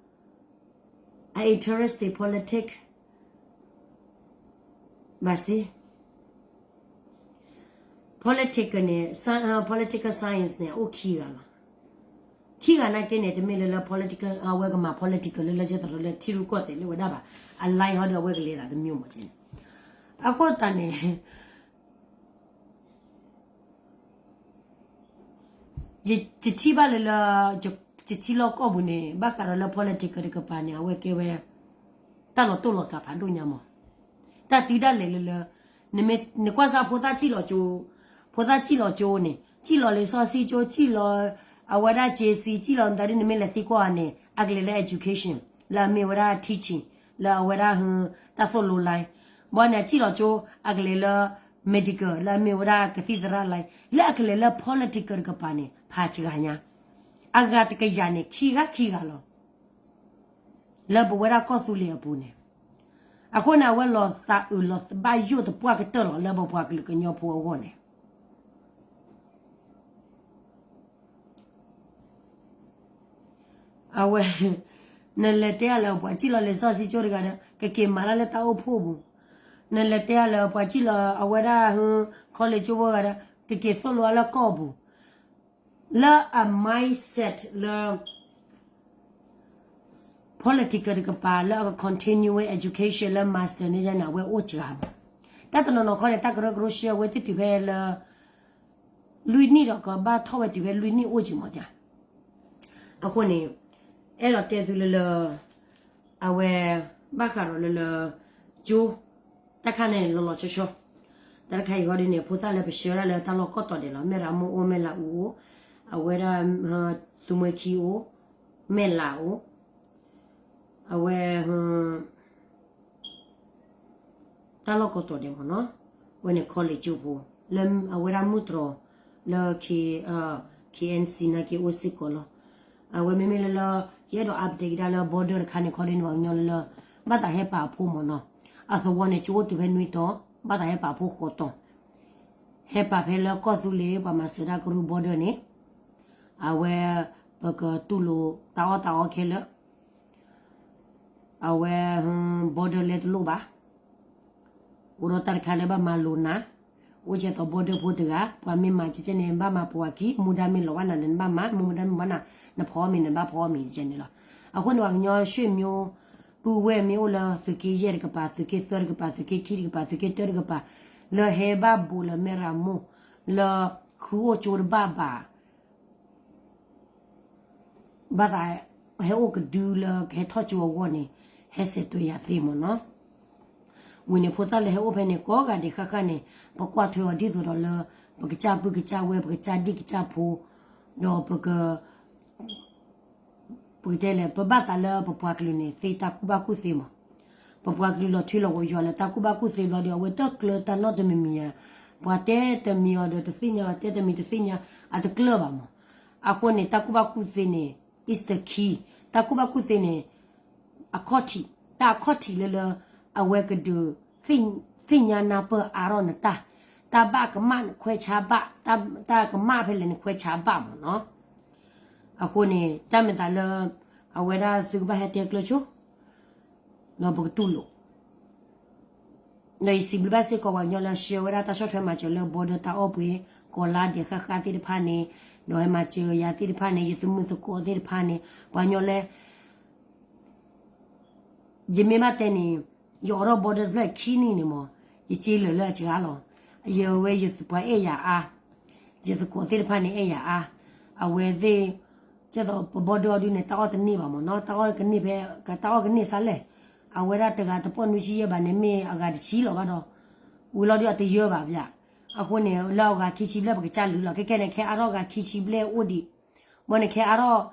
အ interest politics ဘၣ်စ့ politics န့ၣ် political science န့ၣ် အအိၣ်ခံဂၤလီၤ. ခံဂၤနာ်က့န့ၣ် တမ့ၢ်လၢလၢ political အဝဲကမၤ political လၢလၢကဲသးလၢထံရူၢ်ကီၢ်သဲးလၢဝဲဒၣ်ဘၣ်. အ line ဟီဒီးအဝဲကလဲၤသးတမံၤမ့ၢ်ကဲန့ၣ်. အဃိသတးန့ၣ် ယထံၣ်ဘၣ်လၢလၢ ယထံၣ်လီၤကီၢ်ပူၤန့ၣ် ဘၣ်ဃးဒီးလၢ politics တကပၤန့ၣ် အဝဲကဲဝဲ တၢ်လီၤတိၢ်လီၤကးဖးဒိၣ်ညါမ့ၢ် တၢ်တုၤဒၣ်လဲာ်လၢလၢ နကွၢ်စၢ်ဖိသၣ်စံၣ်လီၤကၠိ, ဖိသၣ်စံၣ်လီၤကၠိန့ၣ် စံၣ်လီၤလံာ်စီဆှံကၠိ စံၣ်လီၤ အဝဲဒၣ် JC စံၣ်လီၤမတၤဒ် နမ့ၢ်လဲၤသံကွၢ်အီၤန့ၣ် အကလဲၤလၢ education လၢအမ့ၢ်ဝဲဒၣ် teaching လၢအဝဲဒၣ် တၢ်သိၣ်လိ line ဘီန့ၣ် အစံၣ်လီၤကၠိ အကလဲၤလၢ medical လၢအမ့ၢ်ဝဲဒၣ်ကသံၣ်သရၣ် line လၢအကလဲၤလၢ political တကပၤန့ၣ် ဖးစှၤညါ အဂၤတကယၤန့ၣ် ခံဂၤခံဂၤလီၤ. လၢပဝဲဒၣ်ကီၢ်သူလ့ၤအပူၤန့ၣ် အဃိန့ၣ် အဝဲလီၤသးအုးလီၤဘၣ်ယိၣ်သပှၢ်ကတၢၢ်လီၤ လၢပပှၤကလုာ်ကညီဖိအဂီၢ်န့ၣ် အဝဲ နလဲၤတဲအါလၢပှၤစံၣ်လီၤလံာ်စီဆှံကၠိတဂၤဒီး ကက့ၤမၤတၢ်လၢတၢ်အိၣ်ဖှိၣ်ပူၤ, နလဲၤတဲအါလၢပှၤစံၣ်လီၤအဝဲဒၣ် college ကၠိဖိဂၤဒီး ကက့ၤသိၣ်လိအါလၢကီၢ်ပူၤ လၢအ mindset လၢ political တကပၤ လၢအ continuing education လၢ master န့ၣ်န့ၣ် အဝဲအိၣ်စှၤမး. တၢ်တနီၤနီၤခီန့ၣ် တၢ်ကရၢကရိရှဲအဝဲသ့ၣ်တုၤဖဲလၢ လွံၢ်နံၣ်ဒီးကဘၣ်ထီၣ်ဝဲတုၤဖဲလွံၢ်နံၣ်အိၣ်က့ၤမးဒ် အဃိန့ၣ် အဲၣ်ဒိးတဲသုလၢလၢ အဝဲ ဘၣ်ဃးဒီးလၢလၢ ကၠိ တၢ်ခါန့ၣ်လီၤလီၤဆီဆီ တၢ်တခါအံၤဃီဒ်န့ၣ် ဖိသၣ်လၢပဆှၢဒၣ်လၢတၢ်လီၢ်ကီၢ်တီၤဒဲးလီၤ. မဲၢ်ရမိၢ်အိၣ် မဲၢ်လးအူအိၣ် အဝဲဒၣ် သုမှဲခံအိၣ် မဲၢ်လးအိၣ် အဝဲ တၢ်လီၢ်ကီၢ်တီၤဒဲးမ့ၢ်နီၤ ဝဲန့ၣ် college ကၠိဖိ လၢအဝဲဒၣ်မုၢ်တြီၤ လၢ K, KNC နာ်က့အိၣ်စ့ၢ်ကီးလီၤ. အဝဲမ့မ့ၢ်လၢလၢ ယအဲၣ်ဒိး update ကဒါလၢ border တခါန့ၣ်ခီဒ်န့ၣ် ပှၤကညီလၢလၢ ဘၣ်သးဟဲပာ်အဖိမ့ၢ်နီၤ အသဝီန့ၣ် ကၠိအိၣ်တုၤဖဲနွံတီၤ ဘၣ်သးဟဲပာ်အဖိဃိးတီၤ ဟဲပာ်ဖဲလၢကီၢ်သူလ့ၤ ပှၤမၤစၢၤတၢ်ကရူၢ် border န့ၣ် အဝဲ ပကတူၢ်လိာ်တၢ်အီၣ်တၢ်အီခဲလၢာ် အဝဲ border လဲတလိၣ်ဘၣ် အိၣ်ဒီးတၢ်တခါလၢဘၣ်မၤလိာ်နၤ အိၣ်ကဲသိး border ဖိတဂၤ ပှၤမ့ၢ်မၤကဲကဲန့ၣ် ဘၣ်မၤပှၤခံ မူဒါမ့ၢ်လီၤဘၣ်နၤန့ၣ် နဘၣ်မၤ မူဒါမ့ၢ်ဘၣ်နၤ နဖီမ့ၢ်နဘၣ်ဖီမ့ၢ်ကဲန့ၣ်လီၤ. အဃိန့ၣ် ပှၤကညီ ဆွေမျိုး ပုၢ်ဝဲၢ်မ့ၢ်အိၣ်လၢသုးက့ယဲၢ်တကပၤ သုးက့သၢတကပၤ သုးက့ခံတကပၤ သုးက့တၢတကပၤ လၢဟဲဘၣ်ဘိးလၢမဲၢ်ရမိၢ် လၢဃုအိၣ်ကၠိတဘၣ်ဘၣ် ဘၣ်သး ဟဲအိၣ်ကဒုလၢကဟဲထီၣ်ကၠိအဂီၢ်န့ၣ် ဟဲစဲးတွဲယၤသ့မ့ၢ်နီၤ. ဝံၤန့ၣ် ဖိသၣ်လၢဟဲအိၣ်ဖဲန့ၣ် ကိးဂၤဒဲးဃၣ်ဃၣ်န့ၣ် ပကွၢ်ထွဲအီၤဒ်သိးဒီးလၢ ပကစၢ်ပုၢ်ကစၢ်ဝဲၢ် ပကစၢ်ဒံၣ်ကစၢ်ဖိ ဒီးပက ပကတဲလဲၣ် ပဘၣ်သးလၢပပှၤကလုာ်န့ၣ် သ့တၢ်ကူၣ်ဘၣ်ကူၣ်သ့မး. ပပှၤကလုာ်လီၤထွံလီၤဝဲယွၤလၢတၢ်ကူၣ်ဘၣ်ကူၣ်သ့ဘျီဒီး အဝဲတကျၢၤတၢ်နီတမံၤမံၤဧါ. ပှၤတဲတမံၤအီၤဒီးတသ့ၣ်ညါ ပှၤတဲတမံၤတသ့ၣ်ညါ အတကျၢၤဘၣ်မး. အဃိန့ၣ် တၢ်ကူၣ်ဘၣ်ကူၣ်သ့န့ၣ် is the key. တၢ်ကူၣ်ဘၣ်ကူၣ်သ့န့ၣ် အခီၣ်ထံး တၢ်အခီၣ်ထံးလၢလၢ အဝဲကဒုးသ့ၣ် သ့ၣ်ညါနၢ်ပၢၢ်အါထီၣ်နတၢ်, တၢ်ဘၣ်ကမၣ်နခွဲးဆါဘၣ်, တၢ်ကမၣ်ဖဲလဲၣ်နခွဲးဆါဘၣ်မ့ၢ်နီၤ. အဃိန့ၣ် တၢ်မ့ၢ်သးလၢ အဝဲဒၣ်သုကဘၣ်ဟဲတဲကျၢၤဆိ ဒီးပကတူၢ်လိာ် ဒီးယစံးဘျုးဘၣ်စ့ၢ်ကီးပှၤကညီလၢဆှၢဝဲဒၣ်တၢ်ဆီၣ်ထွဲမၤစၢၤလၢ border တၢ်အီၣ်ပှ့ၤ ကီၤလါဒဲးဃၣ်ဃၣ်သ့ၣ်တဖၣ်န့ၣ်, ဒီးဟဲမၤစၢၤယၤသ့ၣ်တဖၣ်န့ၣ် ယသမုၢ်သကိးသ့ၣ်တဖၣ်န့ၣ် ပှၤကညီလၢ ယမ့ၢ်ဘၣ်တဲန့ၣ် ယအိးထီၣ် border တဖျၢၣ်ခံနံၣ်န့ၣ်မ့ၢ် ယစ့လၢာ်လၢအစှၤလီၤ. ယဝဲယပှၤအဲၣ်ယၤအါ, ယသကိးသ့ၣ်တဖၣ်န့ၣ်အဲၣ်ယၤအါ, အဝဲသ့ၣ် ကဲသိးပ border အီၤဒုန့ၣ် တၢ်အီၣ်တန့ၢ်ဘၣ်မ့ၢ်နီၤ, တၢ်အီၣ်ကန့ၢ်ဖဲ တၢ်အီၣ်ကန့ၢ်စးလဲၣ်, အဝဲဒၣ်တဂၤတပီၢ်နွံဆံယဲၢ်ဘၣ်န့ၣ် မ့ၢ်အဂၤတဆံလီၤဘၣ်ဒီး ဝံၤလီၤဒုအတယၢဘၣ်ပျၢ်, အဃိန့ၣ် လၢအဂၤခံဆံဘျဲၣ်ပကစၢ်လုာ်လီၤ, ခဲကဲန့ၣ် ခဲအါထီၣ်အဂၤခံဆံဘျဲၣ်အိၣ်ဒံး, ဘၣ်န့ၣ် ခဲအါထီၣ်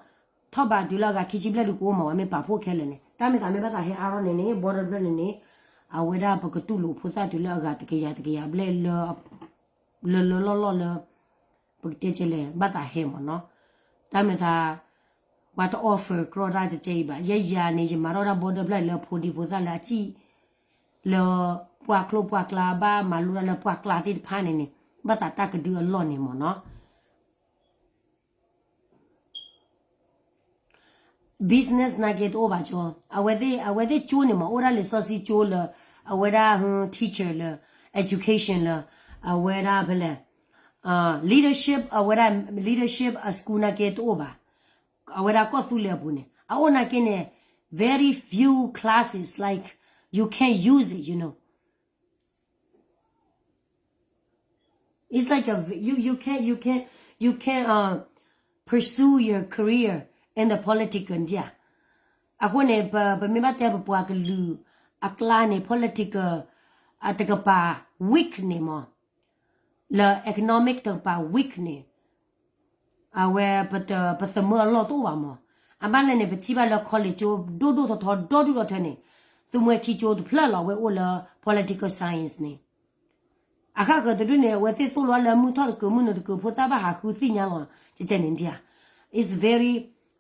ထီၣ်ဘးတုၤလၢအဂၤခံဆံဘျဲၣ်ဒုကအိၣ်မး ဝဲမ့ၢ်ပာ်ဖှိၣ်ခဲလၢာ်န့ၣ် တၢ်မ့ၢ်သးမ့ၢ်ဘၣ်သးဟဲအါထီၣ်န့ၣ်န့ၣ် border တဖျၢၣ်န့ၣ်န့ၣ် အဝဲဒၣ်ပကတူၢ်လိာ်ဖိသၣ်တုၤလၢအဂၤတကယၤတကယၤဘျဲၣ်လၢ လၢလၢလီၢ်လီၢ်လၢ ပကတဲကဲလဲၣ် ဘၣ်သးဟဲမ့ၢ်နီၤ, တၢ်မ့ၢ်သး ပှၤတ offer ကြၢးတၢ်တကဲအံၤဘၣ်, ယဲယၤန့ၣ် ယမၤထီၣ်ဒၣ် border တဖျၢၣ်လၢဖိဒံဖိသၣ်လၢအစံၣ် လၢပှၤချိပှၤကျါဘၣ်မၤလိတၢ်လၢပှၤကျါသ့ၣ်တဖၣ်န့ၣ်န့ၣ် ဘၣ်သးတၢ်ကဒုအလီၢ်န့ၣ်မ့ၢ်နီၤ business နာ်က့တအိၣ်ဘၣ်ကၠီ, အဝဲသ့ၣ် အဝဲသ့ၣ်ကၠိန့ၣ်မ့ၢ် အိၣ်ဒၣ်လံာ်စီဆှံကၠိလၢ အဝဲဒၣ် teacher လၢ education လၢ အဝဲဒၣ်ဖဲလဲၣ် leadership အဝဲဒၣ် leadership အ school နာ်က့တအိၣ်ဘၣ်, အဝဲဒၣ်ကီၢ်သူလ့ၤအပူၤန့ၣ် အအိၣ်နာ်က့န့ၣ် very few classes like you can use it, you know. It's like a, you, you can, you can, you can uh, pursue your career in the political ဒ်အဃိန့ၣ် ပမ့ၢ်ဘၣ်တဲပပှၤကလုာ်အကျါန့ၣ် political အတကပၤ weak န့ၣ်မ့ၢ် လၢ economic တကပၤ weak န့ၣ် အဝဲ ပသမၢအလီၢ်တအိၣ်ဘၣ်မ့ၢ်, အဘၣ်လဲၣ်န့ၣ် ပထံၣ်ဘၣ်လၢ college ကၠိဒိၣ်ဒိၣ်ထီထီဒီဒူၣ်ဒီထၢန့ၣ် သုမှဲခံကၠိတဖျၢၣ်လီၤ အဝဲအိၣ်လၢ political science န့ၣ် အဃၣ်ဃၢၤတဒူၣ်န့ၣ် အဝဲသ့ၣ်သိၣ်လိအီၤလၢမုၢ်ထီၣ်တကုးမုၢ်နုာ်တကုး ဖိသၣ်ဘၣ်ဟးဃုသ့ၣ်ညါလီၤ ကကဲန့ၣ်ဒ်အ it's very,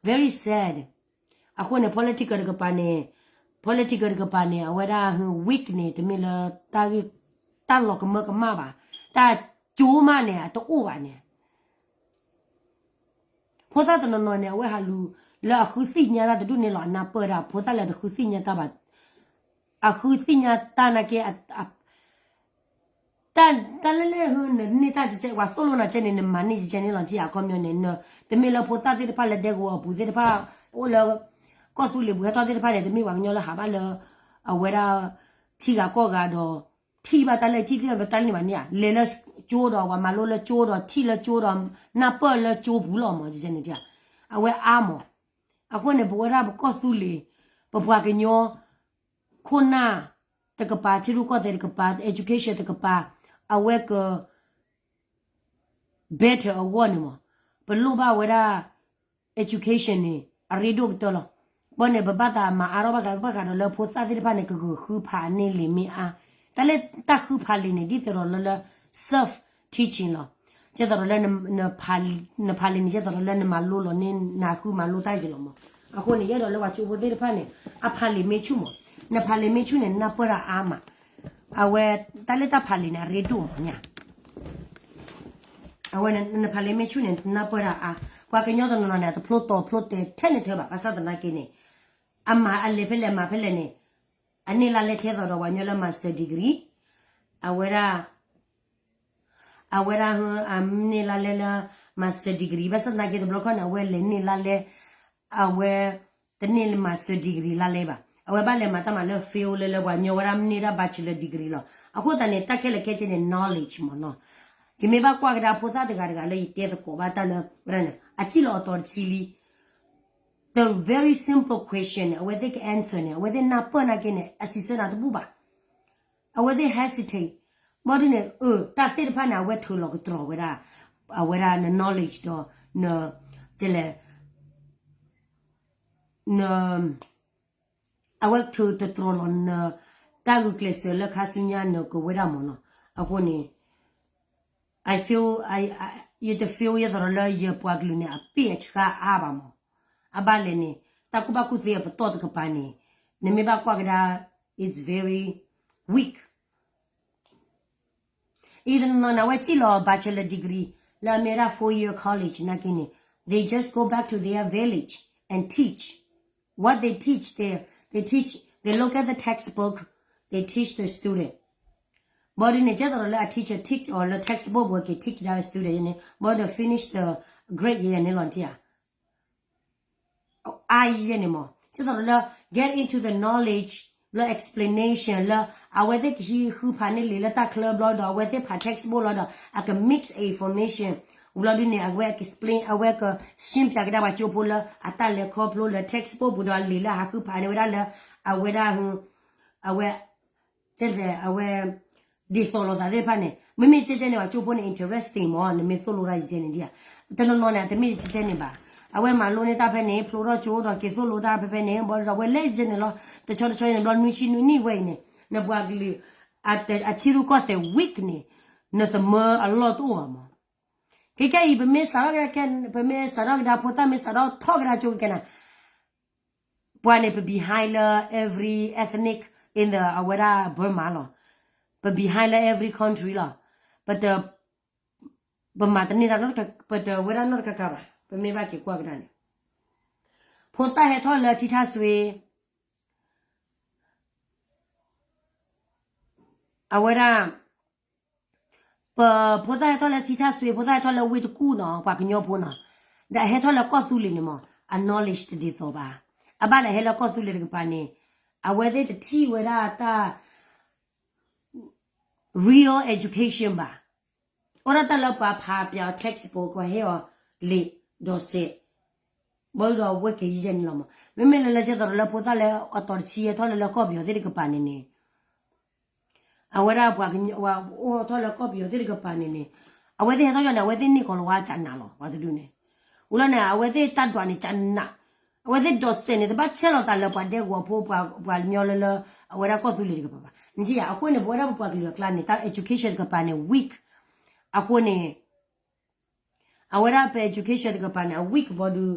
very sad. အဃိန့ၣ် political တကပၤန့ၣ် political တကပၤန့ၣ် အဝဲဒၣ် weak န့ၣ် တမ့ၢ်လၢတၢ်ဂ့ၢ် တၢ်လီၤကမၢကမၣ်ဘၣ်, တၢ်ကၠိမးန့ၣ် အတအိၣ်ဘၣ်န့ၣ် ဖိသၣ်တနီၤနီၤန့ၣ် အဝဲဟးလူၤလၢအဃုသ့ၣ်ညါတၢ်တဒူၣ်န့ၣ်လီၤ အနၢ်ပၢၢ်ဒၣ် ဖိသၣ်လၢတဃုသ့ၣ်ညါတၢ်ဘၣ်, အဃုသ့ၣ်ညါတၢ်နာ်က့ တၢ်လၢလဲၣ် နန့ၢ်တၢ်ကဲကဲ ပှၤသိၣ်လိနၤကဲန့ၣ် နမၤန့ၢ်ကဲကဲန့ၣ်လီၤ ထံၣ်အခီပညီန့ၣ် တမ့ၢ်လၢဖိသၣ်သ့ၣ်တဖၣ်လၢဒဲကဝီၤအပူၤသ့ၣ်တဖၣ် အိၣ်လၢ ကီၢ်သူလ့ၤပူၤဟဲထီၣ်သ့ၣ်တဖၣ်န့ၣ် တမ့ၢ်ပှၤကညီလၢဟးဘၣ်လၢ အဝဲဒၣ် ထံဂၤကီၢ်ဂၤဒီး ထံၣ်ဘၣ်တၢ်လၢထံၣ်သ့ၣ်တၢ်လၢန့ၣ်ဘၣ်န့ၣ်ဧါ လဲၤလၢကၠိဒီး ပှၤမၤလိလၢကၠိဒီး ထံၣ်လၢကၠိဒီး နၢ်ပၢၢ်လၢကၠိပူၤလီၤမး ကကဲန့ၣ် အဝဲအါမး အဃိန့ၣ် ပဝဲဒၣ်ပကီၢ်သူလ့ၤ ပပှၤကညီ ခိၣ်နၢ်တကပၤ ထံရူၢ်ကီၢ်သဲးတကပၤ education တကပၤ အဝဲက better အဂီၢ်န့ၣ်မး ပလိၣ်ဘၣ်ဝဲဒၣ် education န့ၣ် အရ့ဒိၣ်ကတၢၢ်လီၤ. ဘၣ်န့ၣ် ပဘၣ်သးမၤအါထီၣ်ဘၣ်ဃးဘၣ်ဃးဒီးလၢဖိသၣ်သ့ၣ်တဖၣ်န့ၣ် ကဂုာ်ဃုဖးန့ၢ်လံာ်မ့ၢ်အါ, တၢ်လၢတၢ်ဃုဖးလံာ်န့ၣ် ဒ်သိးဒီးလၢလၢ self teaching လီၤ. ကဲသိးဒီးလၢ နဖးလံာ်န့ၣ် ကဲသိးဒီးလၢနမၤလိလီၤန့ၣ် နဃုမၤလိတၢ်ယံၤလီၤမး. အဃိန့ၣ် ယအဲၣ်ဒိးလၢပှၤကၠိဖိသ့ၣ်တဖၣ်န့ၣ် အဖးလံာ်မ့ၢ်ဆူၣ်မး, နဖးလံာ်မ့ၢ်ဆူၣ်န့ၣ် နၢ်ပၢၢ်တၢ်အါမး, အဝဲ တၢ်လၢတၢ်ဖးလံာ်န့ၣ် အရ့ဒိၣ်မးန့ၣ် အဝဲ နဖးလံာ်မ့ၢ်ဆူၣ်န့ၣ် နၢ်ပၢၢ်တၢ်အါ, ပှၤကညီတနီၤနီၤန့ၣ် အတဖျိတီဖျိတဲထဲန့ၣ်ထဲဘၣ်, ဘၣ်ဆၣ်သနာ်က့န့ၣ် အမၤအလဲၤဖဲလဲၣ်မၤဖဲလဲၣ်န့ၣ် အန့ၢ်လါလဲထဲသိးဒီးပှၤကညီလၢ master degree, အဝဲဒᣣ် အဝဲဒၣ် အန့ၢ်လါလဲလၢ master degree, ဘၣ်ဆၣ်သနာ်က့တဘျီခီန့ၣ် အဝဲလဲၤန့ၢ်လါလဲ အဝဲ တန့ၢ်လၢ master degree လါလဲဘၣ်, အဝဲဘၣ်လဲၤမၤတၢ်မၤလၢ field လၢလၢပှၤကညီဝဲဒၣ်မ့ၢ်န့ၢ်ဒၣ် bachelor degree လီၤ. အဃိသတးန့ၣ် တၢ်ခဲလၢာ်ခဲဆ့န့ၣ် knowledge မးနီၤ. ယမ့ၢ်ဘၣ်ကွၢ်ကဒါဖိသၣ်တဂၤတဂၤလၢ ယတဲသကိးဘၣ်တၢ်လၢ ဝဲဒၣ်န့ၣ် အစံၣ်လီၤအတီၤတဆံလံ the very simple question န့ၣ် အဝဲသ့ၣ်က answer န့ၣ် အဝဲသ့ၣ်နၢ်ပၢၢ်နာ်က့န့ၣ် အစံးဆၢနၤတဘူၣ်ဘၣ်. အဝဲသ့ၣ် hesitate ဘၣ်ဒ်န့ၣ် အ တၢ်သ့ၣ်တဖၣ်န့ၣ် အဝဲထုးလီၤကတြီၤဝဲဒၣ် အဝဲဒၣ်န knowledge ဒီး န ကဲလဲၣ် န အဝဲထုးတတြီၤလီၤန တၢ်ဂုာ်ကျဲးစၢးလၢခါဆူညါနကဝဲဒၣ်မးနီၤ. အဃိန့ၣ် I feel, I, I, ယတ feel ယသရၣ်လၢယပှၤကလုာ်န့ၣ် အပ့ၢ်အဆှါအါဘၣ်မး. အဘၣ်လဲၣ်န့ၣ် တၢ်ကူၣ်ဘၣ်ကူၣ်သ့အပတီၢ်တကပၤန့ၣ် နမ့ၢ်ဘၣ်ကွၢ်ကဒါ it's very weak. အံၤတနီၤန့ၣ် အဝဲစံၣ်လီၤ bachelor degree လၢအမ့ၢ်ဝဲဒၣ် four year college နာ်က့န့ၣ် they just go back to their village and teach what they teach there. They teach, they look at the textbook, they teach the student. ဘၣ်ဒုးန့ၣ် ကဲသိးဒီးလၢအ teacher teach အီၤလၢ textbook ပူၤက့ၤ teach ဒၣ် student ယဲန့ၣ် ဘၣ်ဒီး finish the grade ယဲန့ၣ်လီၤတံၢ်ဧါ. အါယဲန့ၣ်မး ကဲသိးဒီးလၢ get into the knowledge လၢ explanation လၢ အဝဲသ့ၣ်ကဟံးဃုဖးန့ၢ်လံာ်လၢတၢ်ချၢဘျီဒီး အဝဲသ့ၣ်ဖး textbook လီၤဒီး အက mix information ဘျီဒုးန့ၣ် အဝဲ explain အဝဲက ရှင်းပြ ကဒါပှၤကၠိဖိလၢ အတၢ်လဲၤခီဖျိလၢ textbook ပူၤဒီးလံာ်လၢအဟးဃုဖးန့ၢ်ဝဲဒၣ်လၢ အဝဲဒၣ် အဝဲ ကဲလဲၣ် အဝဲ ဒ်သိးလိာ်သးသ့ၣ်တဖၣ်န့ၣ် မ့မ့ၢ်ကဲကဲန့ၣ် ပှၤကၠိဖိန့ၣ် interesting မး နမ့ၢ်သိၣ်လိတၢ်ယဲန့ၣ်ဒံးဧါ. တနီၤနီၤန့ၣ် အတမ့ၢ်ကဲကဲန့ၣ်ဘၣ်. အဝဲမၤလိန့ၢ်တၢ်ဖဲန့ၣ် ဖျိထီၣ်ကၠိဒီးက့ၤသိၣ်လိတၢ်ဖဲဖဲန့ၣ် ဘၣ်ဒီးအဝဲလဲၤယဲန့ၣ်လီၤ. တဆီတဆီယဲန့ၣ် ဘျီနွံဆံနွံနံၣ်ဝဲအံၤန့ၣ် နပှၤကလုာ် အဆံရူၢ်ကီၢ်သဲး weak န့ၣ် နသမၢအလီၢ်တအိၣ်ဘၣ်မး. ခဲကဲအံၤ ပမ့ၢ်စးထီၣ်ကဒါကဲ ပမ့ၢ်စးထီၣ်ကဒါဖိသၣ်မ့ၢ်စးထီၣ်ထီၣ်ကဒါကၠိကဲနၤ ပှၤန့ၣ် ပ behind လၢ every ethnic in the အဝဲဒၣ် Burma လီၤ. ပ behind လၢ every country လီၤ. ပတ ပမၤတန့ၢ်တၢ်နီတခါ ပတဝဲဒၣ်နီတခါခါဘၣ် ပမ့ၢ်ဘၣ်က့ၤကွၢ်ကဒါန့ၣ် ဖိသၣ်ဟဲထီၣ်လၢထံထၣ်စွ့ အဝဲဒၣ် ပဖိသၣ်ဟဲထီၣ်လၢထံထၣ်စွ့ ဖိသၣ်ဟဲထီၣ်လၢဝ့ၢ်တကူၣ်နီၤ ပှၤကညီဖိနီၤ ဒီးအဟဲထီၣ်လၢကီၢ်သူလ့ၤန့ၣ်မး အ knowledge တဒ်သိးဘၣ်. အဘၣ်လဲၣ်ဟဲလၢကီၢ်သူလ့ၤတကပၤန့ၣ် အဝဲသ့ၣ်တထံၣ်ဝဲဒၣ်တၢ် real education ဘၣ်. အိၣ်ဒၣ်တၢ်လၢပှၤဖးပၠးအီၤ textbook ကဟဲအီၤလံာ်ဒီးစဲး ဘၣ်ဒီးဝဲက့ၤယဲန့ၣ်လီၤမး. မ့မ့ၢ်လၢလၢကဲသိးဒီးလၢဖိသၣ်လၢအတီၤတဆံဟဲထီၣ်လၢလၢကီၢ်ပယီၤသ့ၣ်တကပၤန့ၣ်န့ၣ် အဝဲဒၣ်ပှၤအိၣ်ထီၣ်လၢကီၢ်ပယီၤသ့ၣ်တကပၤန့ၣ်န့ၣ် အဝဲသ့ၣ်ဟဲထီၣ်ယီၤန့ၣ် အဝဲသ့ၣ်န့ၢ်ကီးလီၤဝဲကနးလီၤ ပှၤတဒူၣ်န့ၣ် ဝံၤလီၤန့ၣ် အဝဲသ့ၣ်တၢ်ဒွးန့ၣ်ကနး အဝဲသ့ၣ်ဒီးစဲးန့ၣ် တဘၣ်ဆဲးလီၤသးလၢပှၤဒဲကဝီၤဖိ ပှၤကညီလၢလၢ အဝဲဒၣ်ကီၢ်သူလ့ၤတကပၤဘၣ်. နထံၣ်ယါ အဃိန့ၣ် ပဝဲဒၣ်ပပှၤကလုာ်အကျါန့ၣ် တၢ် education တကပၤန့ၣ် weak အဃိန့ၣ် အဝဲဒၣ်ပ education တကပၤန့ၣ် အ weak ဘၣ်ဒီး